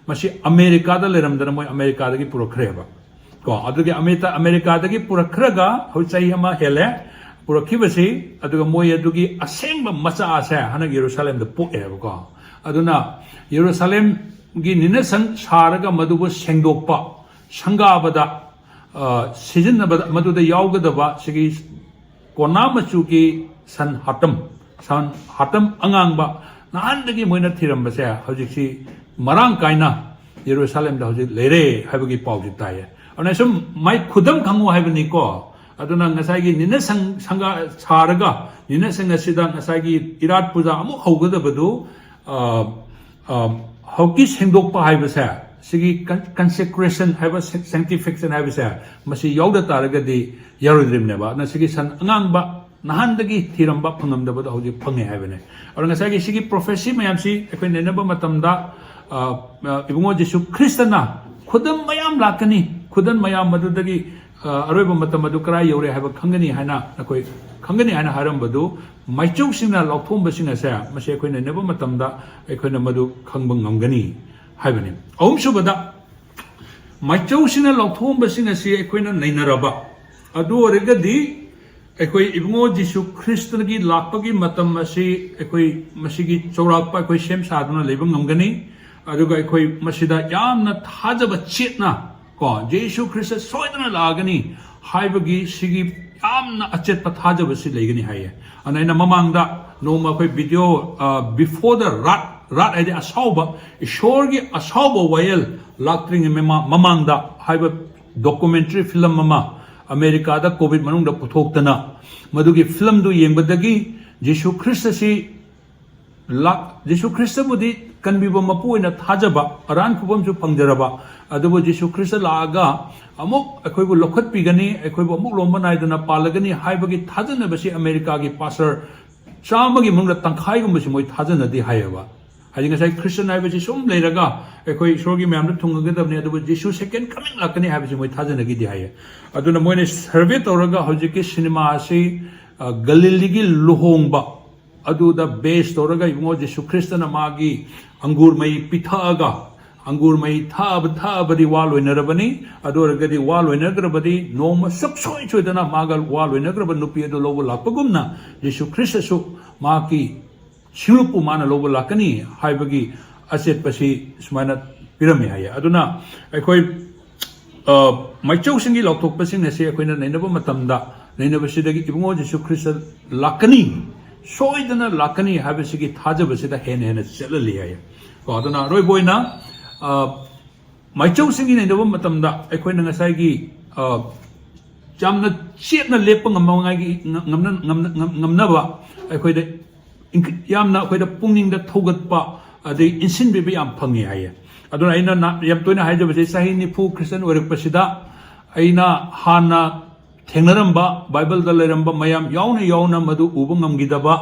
ꯃꯁꯤ ꯑꯃꯦꯔꯤꯀꯥꯗ ꯂꯩꯔꯝꯗꯅ ꯃꯣꯏ ꯑꯃꯦꯔꯤꯀꯥꯗꯒꯤ ꯄꯨꯔꯛꯈ꯭ꯔꯦꯕ꯫ ꯀꯣ, ꯑꯗꯨꯒꯤ ꯑꯃꯦꯔꯤꯀꯥ-, ꯑꯃꯦꯔꯤꯀꯥꯗꯒꯤ ꯄꯨꯔꯛꯈ꯭ꯔꯒ ꯍꯧꯖꯤꯛ ꯆꯍꯤ ꯑꯃ ꯍꯦꯜꯂꯦ ꯄꯨꯔꯛꯈꯤꯕꯁꯤ꯫ ꯑꯗꯨꯒ ꯃꯣꯏ ꯑꯗꯨꯒꯤ ꯑꯁꯦꯡꯕ ꯃꯆꯥꯁꯦ ꯍꯟꯗꯛ ꯌꯦꯔꯨꯁꯥꯂꯦꯝꯗ ꯄꯣꯛꯑꯦꯕꯀꯣ꯫ ꯑꯗꯨꯅ ꯌꯦꯔꯨꯁꯥꯂꯦꯝꯒꯤ ꯅꯤꯅꯁꯪ ꯁꯥꯔꯒ ꯃꯗꯨꯕꯨ ꯁꯦꯡꯗꯣꯛꯄ, ꯁꯪꯒꯥꯕꯗ, ꯑ, ꯁꯤꯖꯤꯟꯅꯕꯗ, ꯃꯗꯨꯗ ꯌꯥꯎꯒꯗꯕ ꯁꯤꯒꯤ ꯀꯣꯅꯥ ꯃꯆꯨꯒꯤ ꯁꯟ ꯍꯥꯇꯝ, ꯁꯟ ꯍꯥꯇꯝ ꯑꯉꯥꯡꯕ ꯅꯍꯥꯟꯗꯒꯤ ꯃꯣꯏꯅ ꯊꯤꯔꯝꯕꯁꯦ ꯍꯧꯖꯤꯛꯁꯤ ꯃꯔꯥꯡ ꯀꯥꯏꯅ ꯌꯦꯔꯨꯁꯥꯂꯦꯝꯗ ꯍꯧꯖꯤꯛ ꯂꯩꯔꯦ ꯍꯥꯏꯕꯒꯤ ꯄꯥꯎꯁꯤ ꯇꯥꯏꯌꯦ꯫ ꯑꯗꯨꯅ ꯁꯨꯝ ꯃꯥꯏ ꯈꯨꯗꯝ ꯈꯪꯉꯨ ꯍꯥꯏꯕꯅꯤꯀꯣ꯫ ꯑꯗꯨꯅ ꯉꯁꯥꯏꯒꯤ ꯅꯤꯅ ꯁꯪ-, ꯁꯪꯒꯥ ꯁꯥꯔꯒ ꯅꯤꯅ ꯁꯪ ꯑꯁꯤꯗ ꯉꯁꯥꯏꯒꯤ ꯏꯔꯥꯠ ꯄꯨꯖꯥ ꯑꯃꯨꯛ ꯍꯧꯒꯗꯕꯗꯨ, ꯑ, ꯑ, ꯍꯧꯖꯤꯛꯀꯤ ꯁꯦꯡꯗꯣꯛꯄ ꯍꯥꯏꯕꯁꯦ, ꯁꯤꯒꯤ con-, consecration ꯍꯥꯏꯕ, san-, sanctification ꯍꯥꯏꯕꯁꯦ, ꯃꯁꯤ ꯌꯥꯎꯗ ꯇꯥꯔꯒꯗꯤ ꯌꯥꯔꯣꯏꯗ꯭ꯔꯤꯕꯅꯦꯕ꯫ ꯑꯗꯨꯅ ꯁꯤꯒꯤ ꯁꯟ ꯑꯉꯥꯡꯕ ꯅꯍꯥꯟꯗꯒꯤ ꯊꯤꯔꯝꯕ ꯐꯪꯉꯝꯗꯕꯗꯣ ꯍꯧꯖꯤꯛ ꯐꯪꯉꯦ ꯍꯥꯏꯕꯅꯦ꯫ ꯑꯗꯨꯅ ꯉꯁꯥꯏꯒꯤ ꯁꯤꯒꯤ prophecy ꯃꯌꯥꯝꯁꯤ ꯑꯩꯈꯣꯏ ꯅꯩꯅꯕ ꯃꯇꯝꯗ, ꯑ, ꯑ, ꯏꯕꯨꯡꯉꯣ ꯖꯤꯁꯨ ꯈ꯭ꯔꯤꯁꯇꯅ ꯈꯨꯗꯝ ꯃꯌꯥꯝ ꯂꯥꯛꯀꯅꯤ, ꯈꯨꯗꯝ ꯃꯌꯥꯝ ꯃꯗꯨꯗꯒꯤ, ꯑ, ꯑꯔꯣꯏꯕ ꯃꯇꯝ ꯑꯗꯨ ꯀꯗꯥꯏ ꯌꯧꯔꯦ ꯍꯥꯏꯕ ꯈꯪꯒꯅꯤ ꯍꯥꯏꯅ ꯑꯩꯈꯣꯏ ꯈꯪꯒꯅꯤ ꯍꯥꯏꯅ ꯍꯥꯏꯔꯝꯕꯗꯨ, ꯃꯥꯏꯆꯧꯁꯤꯡꯅ ꯂꯥꯎꯊꯣꯛꯑꯝꯕꯁꯤꯡ ꯑꯁꯦ, ꯃꯁꯤ ꯑꯩꯈꯣꯏ ꯅꯩꯅꯕ ꯃꯇꯝꯗ ꯑꯩꯈꯣꯏꯅ ꯃꯗꯨ ꯈꯪꯕ ꯉꯝꯒꯅꯤ ꯍꯥꯏꯕꯅꯤ꯫ ꯑꯍꯨꯝꯁꯨꯕꯗ, ꯃꯥꯏꯆꯧꯁꯤꯡꯅ ꯂꯥꯎꯊꯣꯛꯑꯝꯕꯁꯤꯡ ꯑꯁꯤ ꯑꯩꯈꯣꯏꯅ ꯅꯩꯅꯔꯕ ꯑꯗꯨ ꯑꯣꯏꯔꯒꯗꯤ, ꯑꯩꯈꯣꯏ ꯏꯕꯨꯡꯉꯣ ꯖꯤꯁꯨ ꯈ꯭ꯔꯤꯁꯇꯒꯤ ꯂꯥꯛꯄꯒꯤ ꯃꯇꯝ ꯑꯁꯤ ꯑꯩꯈꯣꯏ ꯃꯁꯤꯒꯤ ꯆꯥꯎꯔꯥꯛꯄ ꯑꯩꯈꯣꯏ ꯁꯦꯝ ꯁꯥꯗꯨꯅ ꯂꯩꯕ ꯉꯝꯒꯅꯤ꯫ ꯑꯗꯨꯒ ꯑꯩꯈꯣꯏ ꯃꯁꯤꯗ ꯌꯥꯝꯅ ꯊꯥꯖꯕ ꯆꯦꯠꯅ, ꯀꯣ, ꯖꯤꯁꯨ ꯈ꯭ꯔꯤꯁꯇ ꯁꯣꯏꯗꯅ ꯂꯥꯛꯑꯒꯅꯤ ꯍꯥꯏꯕꯒꯤ ꯁꯤꯒꯤ ꯌꯥꯝꯅ ꯑꯆꯦꯠꯄ ꯊꯥꯖꯕꯁꯤ ꯂꯩꯒꯅꯤ ꯍꯥꯏꯌꯦ꯫ ꯑꯗꯨꯅ ꯑꯩꯅ ꯃꯃꯥꯡꯗ ꯅꯣꯡꯃ ꯑꯩꯈꯣꯏ video, ꯑ, Before the Wrath, wrath ꯍꯥꯏꯗꯤ ꯑꯁꯥꯎꯕ, ꯏꯁꯣꯔꯒꯤ ꯑꯁꯥꯎꯕ ꯋꯥꯌꯦꯜ ꯂꯥꯛꯇ꯭ꯔꯤꯉꯩ ꯃꯃꯥ-, ꯃꯃꯥꯡꯗ ꯍꯥꯏꯕ documentary film ꯑꯃ ꯑꯃꯦꯔꯤꯀꯥꯗ COVID ꯃꯅꯨꯡꯗ ꯄꯨꯊꯣꯛꯇꯅ, ꯃꯗꯨꯒꯤ filmꯗꯨ ꯌꯦꯡꯕꯗꯒꯤ ꯖꯤꯁꯨ ꯈ꯭ꯔꯤꯁꯇꯁꯤ ꯂꯥꯛ-, ꯖꯤꯁꯨ ꯈ꯭ꯔꯤꯁꯇꯕꯨꯗꯤ ꯀꯟꯕꯤꯕ ꯃꯄꯨ ꯑꯣꯏꯅ ꯊꯥꯖꯕ, ꯑꯔꯥꯟ ꯈꯨꯕꯝꯁꯨ ꯐꯪꯖꯔꯕ, ꯑꯗꯨꯕꯨ ꯖꯤꯁꯨ ꯈ꯭ꯔꯤꯁꯇ ꯂꯥꯛꯑꯒ ꯑꯃꯨꯛ ꯑꯩꯈꯣꯏꯕꯨ ꯂꯧꯈꯠꯄꯤꯒꯅꯤ, ꯑꯩꯈꯣꯏꯕꯨ ꯑꯃꯨꯛ ꯂꯣꯝꯕ ꯅꯥꯏꯗꯅ ꯄꯥꯜꯂꯒꯅꯤ ꯍꯥꯏꯕꯒꯤ ꯊꯥꯖꯅꯕꯁꯤ ꯑꯃꯦꯔꯤꯀꯥꯒꯤ pastor ꯆꯥꯝꯃꯒꯤ ꯃꯅꯨꯡꯗ ꯇꯪꯈꯥꯏꯒꯨꯝꯕꯁꯤ ꯃꯣꯏ ꯊꯥꯖꯅꯗꯦ ꯍꯥꯏꯌꯦꯕ꯫ ꯍꯥꯏꯗꯤ ꯉꯁꯥꯏ ꯈ꯭ꯔꯤꯁꯇꯟ ꯍꯥꯏꯕꯁꯤ ꯁꯨꯝ ꯂꯩꯔꯒ ꯑꯩꯈꯣꯏ ꯏꯁꯣꯔꯒꯤ ꯃꯌꯥꯝꯗ ꯊꯨꯡꯉꯒꯗꯕꯅꯤ, ꯑꯗꯨꯕꯨ ꯖꯤꯁꯨ ꯁꯦꯀꯦꯟ ꯀꯃꯤꯡ ꯂꯥꯛꯀꯅꯤ ꯍꯥꯏꯕꯁꯤ ꯃꯣꯏ ꯊꯥꯖꯅꯈꯤꯗꯦ ꯍꯥꯏꯌꯦ꯫ ꯑꯗꯨꯅ ꯃꯣꯏꯅ ꯁꯔꯚꯦ ꯇꯧꯔꯒ ꯍꯧꯖꯤꯛꯀꯤ ꯁꯤꯅꯦꯃꯥ ꯑꯁꯤ, ꯑ, ꯒꯂꯤꯂꯤꯒꯤ ꯂꯨꯍꯣꯡꯕ ꯑꯗꯨꯗ ꯕꯦꯁ ꯇꯧꯔꯒ ꯏꯕꯨꯡꯉꯣ ꯖꯤꯁꯨ ꯈ꯭ꯔꯤꯁꯇꯅ ꯃꯥꯒꯤ ꯑꯪꯒꯨꯔ ꯃꯍꯤ ꯄꯤꯊꯛꯑꯒ, ꯑꯪꯒꯨꯔ ꯃꯍꯤ ꯊꯛꯑꯕ, ꯊꯛꯑꯕꯗꯤ ꯋꯥ ꯂꯣꯏꯅꯔꯕꯅꯤ, ꯑꯗꯨ ꯑꯣꯏꯔꯒꯗꯤ ꯋꯥ ꯂꯣꯏꯅꯈ꯭ꯔꯕꯗꯤ ꯅꯣꯡꯃ ꯁꯨꯛꯁꯣꯏ ꯁꯣꯏꯗꯅ ꯃꯥꯒ ꯋꯥ ꯂꯣꯏꯅꯈ꯭ꯔꯕ ꯅꯨꯄꯤ ꯑꯗꯨ ꯂꯧꯕ ꯂꯥꯛꯄꯒꯨꯝꯅ ꯖꯤꯁꯨ ꯈ꯭ꯔꯤꯁꯇꯁꯨ ꯃꯍꯥꯛꯀꯤ ꯁꯤꯡꯂꯨꯞꯄꯨ ꯃꯥꯅ ꯂꯧꯕ ꯂꯥꯛꯀꯅꯤ ꯍꯥꯏꯕꯒꯤ ꯑꯆꯦꯠꯄꯁꯤ ꯁꯨꯃꯥꯏꯅ ꯄꯤꯔꯝꯃꯤ ꯍꯥꯏꯌꯦ꯫ ꯑꯗꯨꯅ ꯑꯩꯈꯣꯏ, ꯑ, ꯃꯥꯏꯆꯧꯁꯤꯡꯒꯤ ꯂꯥꯎꯊꯣꯛꯄꯁꯤꯡ ꯑꯁꯤ ꯑꯩꯈꯣꯏꯅ ꯅꯩꯅꯕ ꯃꯇꯝꯗ, ꯅꯩꯅꯕꯁꯤꯗꯒꯤ ꯏꯕꯨꯡꯉꯣ ꯖꯤꯁꯨ ꯈ꯭ꯔꯤꯁꯇ ꯂꯥꯛꯀꯅꯤ, ꯁꯣꯏꯗꯅ ꯂꯥꯛꯀꯅꯤ ꯍꯥꯏꯕꯁꯤꯒꯤ ꯊꯥꯖꯕꯁꯤꯗ ꯍꯦꯟꯅ ꯍꯦꯟꯅ ꯆꯦꯠꯍꯜꯂꯤ ꯍꯥꯏꯌꯦ꯫ ꯀꯣ, ꯑꯗꯨꯅ ꯑꯔꯣꯏꯕ ꯑꯣꯏꯅ, ꯑ, ꯃꯥꯏꯆꯧꯁꯤꯡꯒꯤ ꯅꯩꯅꯕ ꯃꯇꯝꯗ ꯑꯩꯈꯣꯏꯅ ꯉꯁꯥꯏꯒꯤ, ꯑ, ꯌꯥꯝꯅ ꯆꯦꯠꯅ ꯂꯦꯞꯄ ꯉꯝꯅꯉꯥꯏꯒꯤ, ꯉꯝꯅ-, ꯉꯝꯅ-, ꯉꯝ-, ꯉꯝꯅꯕ ꯑꯩꯈꯣꯏꯗ ꯏꯪ-, ꯌꯥꯝꯅ ꯑꯩꯈꯣꯏꯗ ꯄꯨꯛꯅꯤꯡꯗ ꯊꯧꯒꯠꯄ ꯑꯗꯩ ꯏꯟꯁꯤꯟꯕꯤꯕ ꯌꯥꯝ ꯐꯪꯉꯤ ꯍꯥꯏꯌꯦ꯫ ꯑꯗꯨꯅ ꯑꯩꯅ ꯅ-, ꯌꯥꯝ ꯇꯣꯏꯅ ꯍꯥꯏꯖꯕꯁꯦ, ꯆꯍꯤ ꯅꯤꯐꯨ ꯈ꯭ꯔꯤꯁꯇꯟ ꯑꯣꯏꯔꯛꯄꯁꯤꯗ ꯑꯩꯅ ꯍꯥꯟꯅ ꯊꯦꯡꯅꯔꯝꯕ, ꯕꯥꯏꯕꯜꯗ ꯂꯩꯔꯝꯕ ꯃꯌꯥꯝ ꯌꯥꯎꯅ ꯌꯥꯎꯅ ꯃꯗꯨ ꯎꯕ ꯉꯝꯈꯤꯗꯕ,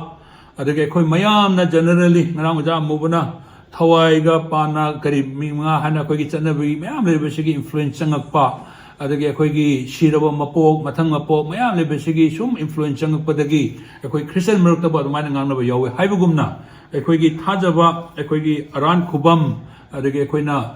ꯑꯗꯒꯤ ꯑꯩꯈꯣꯏ ꯃꯌꯥꯝꯅ generally ꯉꯔꯥꯡ ꯑꯣꯖꯥ ꯑꯃꯨꯕꯅ ꯊꯋꯥꯏꯒ ꯄꯥꯟꯅ ꯀꯔꯤ ꯃꯤ ꯃꯉꯥ ꯍꯥꯏꯅ ꯑꯩꯈꯣꯏꯒꯤ ꯆꯠꯅꯕꯤ ꯃꯌꯥꯝ ꯂꯩꯕꯁꯤꯒꯤ influence ꯆꯪꯉꯛꯄ, ꯑꯗꯒꯤ ꯑꯩꯈꯣꯏꯒꯤ ꯁꯤꯔꯕ ꯃꯄꯣꯛ, ꯃꯊꯪ ꯃꯄꯣꯛ ꯃꯌꯥꯝ ꯂꯩꯕꯁꯤꯒꯤ ꯁꯨꯝ influence ꯆꯪꯉꯛꯄꯗꯒꯤ ꯑꯩꯈꯣꯏ ꯈ꯭ꯔꯤꯁꯇꯟ ꯃꯔꯛꯇꯕꯨ ꯑꯗꯨꯃꯥꯏꯅ ꯉꯥꯡꯅꯕ ꯌꯥꯎꯋꯦ ꯍꯥꯏꯕꯒꯨꯝꯅ, ꯑꯩꯈꯣꯏꯒꯤ ꯊꯥꯖꯕ, ꯑꯩꯈꯣꯏꯒꯤ ꯑꯔꯥꯟ ꯈꯨꯕꯝ, ꯑꯗꯒꯤ ꯑꯩꯈꯣꯏꯅ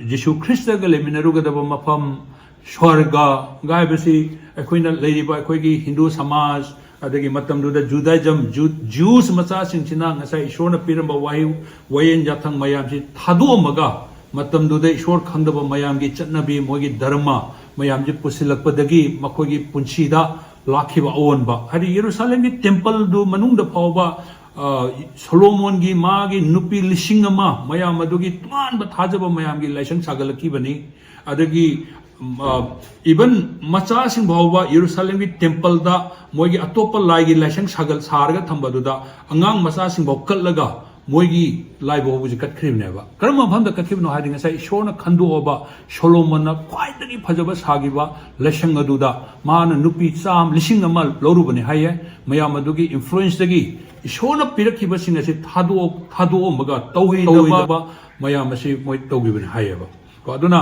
ꯖꯤꯁꯨ ꯈ꯭ꯔꯤꯁꯇꯒ ꯂꯩꯃꯤꯟꯅꯔꯨꯒꯗꯕ ꯃꯐꯝ, ꯁ꯭ꯋꯔꯒ ꯍꯥꯏꯕꯁꯤ ꯑꯩꯈꯣꯏꯅ ꯂꯩꯔꯤꯕ ꯑꯩꯈꯣꯏꯒꯤ ꯍꯤꯟꯗꯨ ꯁꯃꯥꯖ, ꯑꯗꯒꯤ ꯃꯇꯝꯗꯨꯗ Judaism, Ju-, Jews ꯃꯆꯥꯁꯤꯡꯁꯤꯅ ꯉꯁꯥꯏ ꯏꯁꯣꯔꯅ ꯄꯤꯔꯝꯕ ꯋꯥꯍꯩ, ꯋꯥꯌꯦꯟ ꯌꯥꯊꯪ ꯃꯌꯥꯝꯁꯤ ꯊꯥꯗꯣꯛꯑꯝꯃꯒ, ꯃꯇꯝꯗꯨꯗ ꯏꯁꯣꯔ ꯈꯪꯗꯕ ꯃꯌꯥꯝꯒꯤ ꯆꯠꯅꯕꯤ, ꯃꯣꯏꯒꯤ ꯙꯔꯃ ꯃꯌꯥꯝꯁꯤ ꯄꯨꯁꯤꯜꯂꯛꯄꯗꯒꯤ ꯃꯈꯣꯏꯒꯤ ꯄꯨꯟꯁꯤꯗ ꯂꯥꯛꯈꯤꯕ ꯑꯑꯣꯟꯕ꯫ ꯍꯥꯏꯗꯤ ꯌꯦꯔꯨꯁꯥꯂꯦꯝꯒꯤ ꯇꯦꯝꯄꯜꯗꯨ ꯃꯅꯨꯡꯗ ꯐꯥꯎꯕ, ꯑ, ꯁꯣꯂꯣꯃꯣꯟꯒꯤ ꯃꯥꯒꯤ ꯅꯨꯄꯤ ꯂꯤꯁꯤꯡ ꯑꯃ ꯃꯌꯥꯝ ꯑꯗꯨꯒꯤ ꯇꯣꯉꯥꯟꯕ ꯊꯥꯖꯕ ꯃꯌꯥꯝꯒꯤ ꯂꯥꯏꯁꯪ ꯁꯥꯒꯠꯂꯛꯈꯤꯕꯅꯤ꯫ ꯑꯗꯒꯤ, ꯎꯝ, ꯑ, even ꯃꯆꯥꯁꯤꯡ ꯐꯥꯎꯕ ꯌꯦꯔꯨꯁꯥꯂꯦꯝꯒꯤ ꯇꯦꯝꯄꯜꯗ ꯃꯣꯏꯒꯤ ꯑꯇꯣꯞꯄ ꯂꯥꯏꯒꯤ ꯂꯥꯏꯁꯪ ꯁꯥꯒꯠ-, ꯁꯥꯔꯒ ꯊꯝꯕꯗꯨꯗ ꯑꯉꯥꯡ ꯃꯆꯥꯁꯤꯡ ꯐꯥꯎ ꯀꯠꯂꯒ ꯃꯣꯏꯒꯤ ꯂꯥꯏ ꯐꯥꯎꯕꯁꯤ ꯀꯠꯈ꯭ꯔꯤꯕꯅꯦꯕ꯫ ꯀꯔꯝꯕ ꯃꯐꯝꯗ ꯀꯠꯈꯤꯕꯅꯣ ꯍꯥꯏꯗꯤ ꯉꯁꯥꯏ ꯏꯁꯣꯔꯅ ꯈꯟꯗꯣꯛꯑꯕ ꯁꯣꯂꯣꯃꯣꯟꯅ ꯈ꯭ꯋꯥꯏꯗꯒꯤ ꯐꯖꯕ ꯁꯥꯈꯤꯕ ꯂꯥꯏꯁꯪ ꯑꯗꯨꯗ ꯃꯥꯅ ꯅꯨꯄꯤ ꯆꯥꯝ-, ꯂꯤꯁꯤꯡ ꯑꯃ ꯂꯧꯔꯨꯕꯅꯤ ꯍꯥꯏꯌꯦ꯫ ꯃꯌꯥꯝ ꯑꯗꯨꯒꯤ influenceꯗꯒꯤ ꯏꯁꯣꯔꯅ ꯄꯤꯔꯛꯈꯤꯕꯁꯤꯡ ꯑꯁꯤ ꯊꯥꯗꯣꯛ ꯊꯥꯗꯣꯛꯑꯝꯃꯒ ꯇꯧꯍꯩꯗꯕ ꯃꯌꯥꯝ ꯑꯁꯤ ꯃꯣꯏ ꯇꯧꯈꯤꯕꯅꯤ ꯍꯥꯏꯌꯦꯕ꯫ ꯀꯣ, ꯑꯗꯨꯅ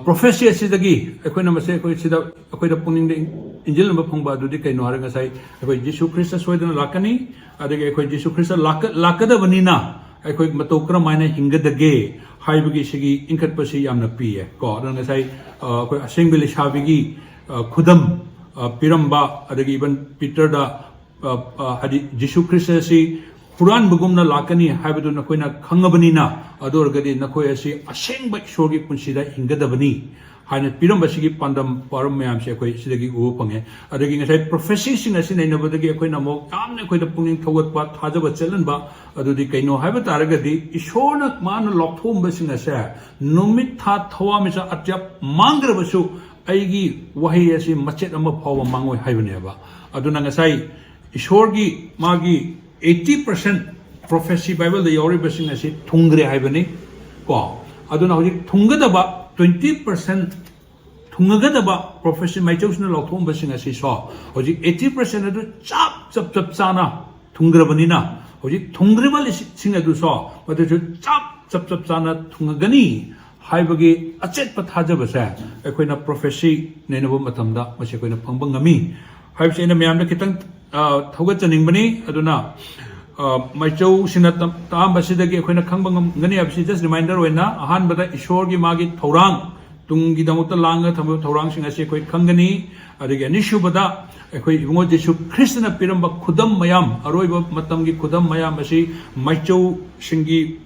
ꯄ꯭ꯔꯣꯐꯦꯁꯤ ꯑꯁꯤꯗꯒꯤ ꯑꯩꯈꯣꯏꯅ ꯃꯁꯤ ꯑꯩꯈꯣꯏ ꯁꯤꯗ ꯑꯩꯈꯣꯏꯗ ꯄꯨꯛꯅꯤꯡꯗ ꯏꯟꯖꯤꯜꯍꯟꯕ ꯐꯪꯕ ꯑꯗꯨꯗꯤ ꯀꯩꯅꯣ ꯍꯥꯏꯔꯒ ꯉꯁꯥꯏ ꯑꯩꯈꯣꯏ ꯖꯤꯁꯨ ꯈ꯭ꯔꯤꯁꯇ ꯁꯣꯏꯗꯅ ꯂꯥꯛꯀꯅꯤ, ꯑꯗꯒꯤ ꯑꯩꯈꯣꯏ ꯖꯤꯁꯨ ꯈ꯭ꯔꯤꯁꯇ ꯂꯥꯛꯀ- ꯂꯥꯛꯀꯗꯕꯅꯤꯅ ꯑꯩꯈꯣꯏ ꯃꯇꯧ ꯀꯔꯝ ꯍꯥꯏꯅ ꯍꯤꯡꯒꯗꯒꯦ ꯍꯥꯏꯕꯒꯤ ꯁꯤꯒꯤ ꯏꯟꯈꯠꯄꯁꯤ ꯌꯥꯝꯅ ꯄꯤꯌꯦ꯫ ꯀꯣ, ꯑꯗꯨꯅ ꯉꯁꯥꯏ ꯑ, ꯑꯩꯈꯣꯏ ꯑꯁꯦꯡꯕ ꯂꯩꯁꯥꯕꯤꯒꯤ ꯑ, ꯈꯨꯗꯝ ꯑ, ꯄꯤꯔꯝꯕ, ꯑꯗꯒꯤ ꯏꯚꯟ ꯄꯤꯇꯔꯗ ꯑ, ꯑ, ꯍꯥꯏꯗꯤ ꯖꯤꯁꯨ ꯈ꯭ꯔꯤꯁꯇ ꯑꯁꯤ ꯍꯨꯔꯥꯟꯕꯒꯨꯝꯅ ꯂꯥꯛꯀꯅꯤ ꯍꯥꯏꯕꯗꯨ ꯅꯈꯣꯏꯅ ꯈꯪꯉꯕꯅꯤꯅ, ꯑꯗꯨ ꯑꯣꯏꯔꯒꯗꯤ ꯅꯈꯣꯏ ꯑꯁꯤ ꯑꯁꯦꯡꯕ ꯏꯁꯣꯔꯒꯤ ꯄꯨꯟꯁꯤꯗ ꯍꯤꯡꯒꯗꯕꯅꯤ ꯍꯥꯏꯅ ꯄꯤꯔꯝꯕꯁꯤꯒꯤ ꯄꯥꯟꯗꯝ ꯄꯥꯔꯝ ꯃꯌꯥꯝꯁꯦ ꯑꯩꯈꯣꯏ ꯁꯤꯗꯒꯤ ꯎꯕ ꯐꯪꯉꯦ꯫ ꯑꯗꯒꯤ ꯉꯁꯥꯏ ꯄ꯭ꯔꯣꯐꯦꯁꯤꯁꯤꯡ ꯑꯁꯤ ꯅꯩꯅꯕꯗꯒꯤ ꯑꯩꯈꯣꯏꯅ ꯑꯃꯨꯛ ꯌꯥꯝꯅ ꯑꯩꯈꯣꯏꯗ ꯄꯨꯛꯅꯤꯡ ꯊꯧꯒꯠꯄ, ꯊꯥꯖꯕ ꯆꯦꯜꯍꯟꯕ ꯑꯗꯨꯗꯤ ꯀꯩꯅꯣ ꯍꯥꯏꯕ ꯇꯥꯔꯒꯗꯤ, ꯏꯁꯣꯔꯅ ꯃꯥꯅ ꯂꯥꯎꯊꯣꯛꯑꯝꯕꯁꯤꯡ ꯑꯁꯦ ꯅꯨꯃꯤꯠ ꯊꯥ ꯊꯋꯥꯟꯃꯤꯆꯥꯛ ꯑꯇꯤꯌꯥ ꯃꯥꯡꯈ꯭ꯔꯕꯁꯨ ꯑꯩꯒꯤ ꯋꯥꯍꯩ ꯑꯁꯤ ꯃꯆꯦꯠ ꯑꯃ ꯐꯥꯎꯕ ꯃꯥꯡꯉꯣꯏ ꯍꯥꯏꯕꯅꯦꯕ꯫ ꯑꯗꯨꯅ ꯉꯁꯥꯏ ꯏꯁꯣꯔꯒꯤ ꯃꯥꯒꯤ eighty percent prophecy ꯕꯥꯏꯕꯜꯗ ꯌꯥꯎꯔꯤꯕꯁꯤꯡ ꯑꯁꯤ ꯊꯨꯡꯈ꯭ꯔꯦ ꯍꯥꯏꯕꯅꯤ꯫ ꯀꯣ, ꯑꯗꯨꯅ ꯍꯧꯖꯤꯛ ꯊꯨꯡꯒꯗꯕ twenty percent, ꯊꯨꯡꯉꯒꯗꯕ ꯄ꯭ꯔꯣꯐꯦꯁꯤ ꯃꯥꯏꯆꯧꯁꯤꯅ ꯂꯧꯊꯣꯛꯑꯝꯕꯁꯤꯡ ꯑꯁꯤꯁꯨ ꯍꯧꯖꯤꯛ eighty percent ꯑꯗꯨ ꯆꯞ ꯆꯞ ꯆꯞ ꯆꯥꯅ ꯊꯨꯡꯈ꯭ꯔꯕꯅꯤꯅ, ꯍꯧꯖꯤꯛ ꯊꯨꯡꯈ꯭ꯔꯤꯕ ꯂꯤꯁꯤꯡ ꯑꯗꯨꯁꯨ ꯃꯗꯨꯁꯨ ꯆꯞ ꯆꯞ ꯆꯞ ꯆꯥꯅ ꯊꯨꯡꯉꯒꯅꯤ ꯍꯥꯏꯕꯒꯤ ꯑꯆꯦꯠꯄ ꯊꯥꯖꯕꯁꯦ ꯑꯩꯈꯣꯏꯅ ꯄ꯭ꯔꯣꯐꯦꯁꯤ ꯅꯩꯅꯕ ꯃꯇꯝꯗ ꯃꯁꯤ ꯑꯩꯈꯣꯏꯅ ꯐꯪꯕ ꯉꯝꯃꯤ ꯍꯥꯏꯕꯁꯤ ꯑꯩꯅ ꯃꯌꯥꯝꯗ ꯈꯤꯇꯪ ꯑ, ꯊꯧꯒꯠꯆꯅꯤꯡꯕꯅꯤ꯫ ꯑꯗꯨꯅ ꯑ, ꯃꯥꯏꯆꯧꯁꯤꯅ ꯇꯝ- ꯇꯥꯛꯑꯝꯕꯁꯤꯗꯒꯤ ꯑꯩꯈꯣꯏꯅ ꯈꯪꯕ ꯉꯝꯒꯅꯤ ꯍꯥꯏꯕꯁꯤ just reminder ꯑꯣꯏꯅ, ꯑꯍꯥꯟꯕꯗ ꯏꯁꯣꯔꯒꯤ ꯃꯥꯒꯤ ꯊꯧꯔꯥꯡ, ꯇꯨꯡꯒꯤꯗꯃꯛꯇ ꯂꯥꯡꯉꯒ ꯊꯝꯕ ꯊꯧꯔꯥꯡꯁꯤꯡ ꯑꯁꯤ ꯑꯩꯈꯣꯏ ꯈꯪꯒꯅꯤ꯫ ꯑꯗꯒꯤ ꯑꯅꯤꯁꯨꯕꯗ ꯑꯩꯈꯣꯏ ꯏꯕꯨꯡꯉꯣ ꯖꯤꯁꯨ ꯈ꯭ꯔꯤꯁꯇꯅ ꯄꯤꯔꯝꯕ ꯈꯨꯗꯝ ꯃꯌꯥꯝ, ꯑꯔꯣꯏꯕ ꯃꯇꯝꯒꯤ ꯈꯨꯗꯝ ꯃꯌꯥꯝ ꯑꯁꯤ ꯃꯥꯏꯆꯧꯁꯤꯡꯒꯤ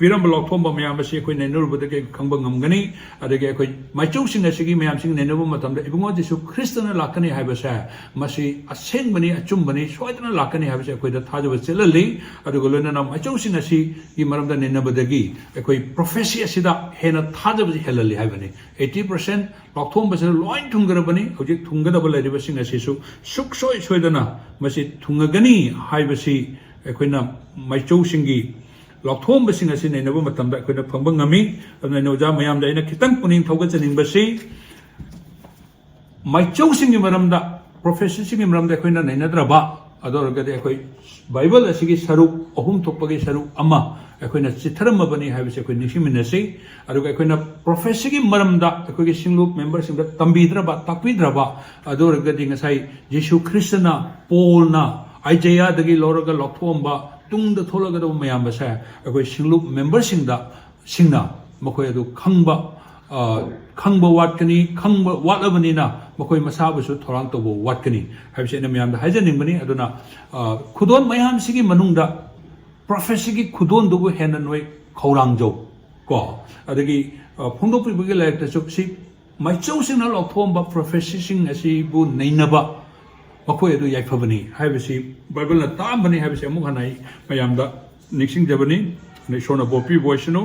ꯄꯤꯔꯝꯕ ꯂꯥꯎꯊꯣꯛꯑꯝꯕ ꯃꯌꯥꯝ ꯑꯁꯤ ꯑꯩꯈꯣꯏ ꯅꯩꯅꯔꯨꯕꯗꯒꯤ ꯈꯪꯕ ꯉꯝꯒꯅꯤ꯫ ꯑꯗꯒꯤ ꯑꯩꯈꯣꯏ ꯃꯥꯏꯆꯧꯁꯤꯡ ꯑꯁꯤꯒꯤ ꯃꯌꯥꯝꯁꯤꯡ ꯅꯩꯅꯕ ꯃꯇꯝꯗ ꯏꯕꯨꯡꯉꯣ ꯖꯤꯁꯨ ꯈ꯭ꯔꯤꯁꯇꯅ ꯂꯥꯛꯀꯅꯤ ꯍꯥꯏꯕꯁꯦ ꯃꯁꯤ ꯑꯁꯦꯡꯕꯅꯤ, ꯑꯆꯨꯝꯕꯅꯤ, ꯁꯣꯏꯗꯅ ꯂꯥꯛꯀꯅꯤ ꯍꯥꯏꯕꯁꯦ ꯑꯩꯈꯣꯏꯗ ꯊꯥꯖꯕ ꯆꯦꯜꯍꯜꯂꯤ꯫ ꯑꯗꯨꯒ ꯂꯣꯏꯅꯅ ꯃꯥꯏꯆꯧꯁꯤꯡ ꯑꯁꯤꯒꯤ ꯃꯔꯝꯗ ꯅꯩꯅꯕꯗꯒꯤ ꯑꯩꯈꯣꯏ ꯄ꯭ꯔꯣꯐꯦꯁꯤ ꯑꯁꯤꯗ ꯍꯦꯟꯅ ꯊꯥꯖꯕꯁꯤ ꯍꯦꯜꯍꯜꯂꯤ ꯍꯥꯏꯕꯅꯤ꯫ Eighty percent ꯂꯥꯎꯊꯣꯛꯑꯝꯕꯁꯤꯗ ꯂꯣꯏ ꯊꯨꯡꯈ꯭ꯔꯕꯅꯤ꯫ ꯍꯧꯖꯤꯛ ꯊꯨꯡꯒꯗꯕ ꯂꯩꯔꯤꯕꯁꯤꯡ ꯑꯁꯤꯁꯨ ꯁꯨꯛꯁꯣꯏ ꯁꯣꯏꯗꯅ ꯃꯁꯤ ꯊꯨꯡꯉꯒꯅꯤ ꯍꯥꯏꯕꯁꯤ ꯑꯩꯈꯣꯏꯅ ꯃꯥꯏꯆꯧꯁꯤꯡꯒꯤ ꯂꯥꯎꯊꯣꯛꯑꯝꯕꯁꯤꯡ ꯑꯁꯤ ꯅꯩꯅꯕ ꯃꯇꯝꯗ ꯑꯩꯈꯣꯏꯅ ꯐꯪꯕ ꯉꯝꯃꯤ꯫ ꯑꯗꯨꯅ ꯑꯩꯅ ꯑꯣꯖꯥ ꯃꯌꯥꯝꯗ ꯑꯩꯅ ꯈꯤꯇꯪ ꯄꯨꯛꯅꯤꯡ ꯊꯧꯒꯠꯆꯅꯤꯡꯕꯁꯤ, ꯃꯥꯏꯆꯧꯁꯤꯡꯒꯤ ꯃꯔꯝꯗ, ꯄ꯭ꯔꯣꯐꯦꯁꯤꯁꯤꯡꯒꯤ ꯃꯔꯝꯗ ꯑꯩꯈꯣꯏꯅ ꯅꯩꯅꯗ꯭ꯔꯕ, ꯑꯗꯨ ꯑꯣꯏꯔꯒꯗꯤ ꯑꯩꯈꯣꯏ ꯕꯥꯏꯕꯜ ꯑꯁꯤꯒꯤ ꯁꯔꯨꯛ ꯑꯍꯨꯝ ꯊꯣꯛꯄꯒꯤ ꯁꯔꯨꯛ ꯑꯃ ꯑꯩꯈꯣꯏꯅ ꯆꯤꯠꯊꯔꯝꯃꯕꯅꯤ ꯍꯥꯏꯕꯁꯤ ꯑꯩꯈꯣꯏ ꯅꯤꯡꯁꯤꯡꯃꯤꯟꯅꯁꯤ꯫ ꯑꯗꯨꯒ ꯑꯩꯈꯣꯏꯅ ꯄ꯭ꯔꯣꯐꯦꯁꯤꯒꯤ ꯃꯔꯝꯗ ꯑꯩꯈꯣꯏꯒꯤ ꯁꯤꯡꯂꯨꯞ ꯃꯦꯝꯕꯔꯁꯤꯡꯗ ꯇꯝꯕꯤꯗ꯭ꯔꯕ, ꯇꯥꯛꯄꯤꯗ꯭ꯔꯕ, ꯑꯗꯨ ꯑꯣꯏꯔꯒꯗꯤ ꯉꯁꯥꯏ ꯖꯤꯁꯨ ꯈ꯭ꯔꯤꯁꯇꯅ, ꯄꯣꯜꯅ ꯑꯥꯏꯖꯌꯥꯗꯒꯤ ꯂꯧꯔꯒ ꯂꯧꯊꯣꯛꯑꯝꯕ ꯇꯨꯡꯗ ꯊꯣꯛꯂꯒꯗꯧꯕ ꯃꯌꯥꯝ ꯑꯁꯦ ꯑꯩꯈꯣꯏ ꯁꯤꯡꯂꯨꯞ ꯃꯦꯝꯕꯔꯁꯤꯡꯗ, ꯁꯤꯡꯅ ꯃꯈꯣꯏ ꯑꯗꯨ ꯈꯪꯕ, ꯑ, ꯈꯪꯕ ꯋꯥꯠꯀꯅꯤ꯫ ꯈꯪꯕ ꯋꯥꯠꯂꯕꯅꯤꯅ ꯃꯈꯣꯏ ꯃꯁꯥꯕꯨꯁꯨ ꯊꯧꯔꯥꯡ ꯇꯧꯕ ꯋꯥꯠꯀꯅꯤ ꯍꯥꯏꯕꯁꯤ ꯑꯩꯅ ꯃꯌꯥꯝꯗ ꯍꯥꯏꯖꯅꯤꯡꯕꯅꯤ꯫ ꯑꯗꯨꯅ, ꯑ, ꯈꯨꯗꯣꯟ ꯃꯌꯥꯝꯁꯤꯒꯤ ꯃꯅꯨꯡꯗ ꯄ꯭ꯔꯣꯐꯦꯁꯤꯒꯤ ꯈꯨꯗꯣꯟꯗꯨꯕꯨ ꯍꯦꯟꯅ ꯅꯣꯏ ꯈꯧꯔꯥꯡꯖꯧ ꯀꯣ꯫ ꯑꯗꯒꯤ, ꯑ, ꯐꯣꯡꯗꯣꯛꯄꯤꯕꯒꯤ ꯂꯥꯏꯔꯤꯛꯇꯁꯨ ꯁꯤ ꯃꯥꯏꯆꯧꯁꯤꯡꯅ ꯂꯧꯊꯣꯛꯑꯝꯕ ꯄ꯭ꯔꯣꯐꯦꯁꯤꯁꯤꯡ ꯑꯁꯤꯕꯨ ꯅꯩꯅꯕ ꯃꯈꯣꯏ ꯑꯗꯨ ꯌꯥꯏꯐꯕꯅꯤ ꯍꯥꯏꯕꯁꯤ, ꯕꯥꯏꯕꯜꯅ ꯇꯥꯛꯑꯝꯕꯅꯤ ꯍꯥꯏꯕꯁꯤ ꯑꯃꯨꯛ ꯍꯟꯅ ꯑꯩ ꯃꯌꯥꯝꯗ ꯅꯤꯡꯁꯤꯡꯖꯕꯅꯤ꯫ ꯑꯗ ꯏꯁꯣꯔꯅ ꯕꯣꯔ ꯄꯤꯕ ꯑꯣꯏꯁꯅꯨ꯫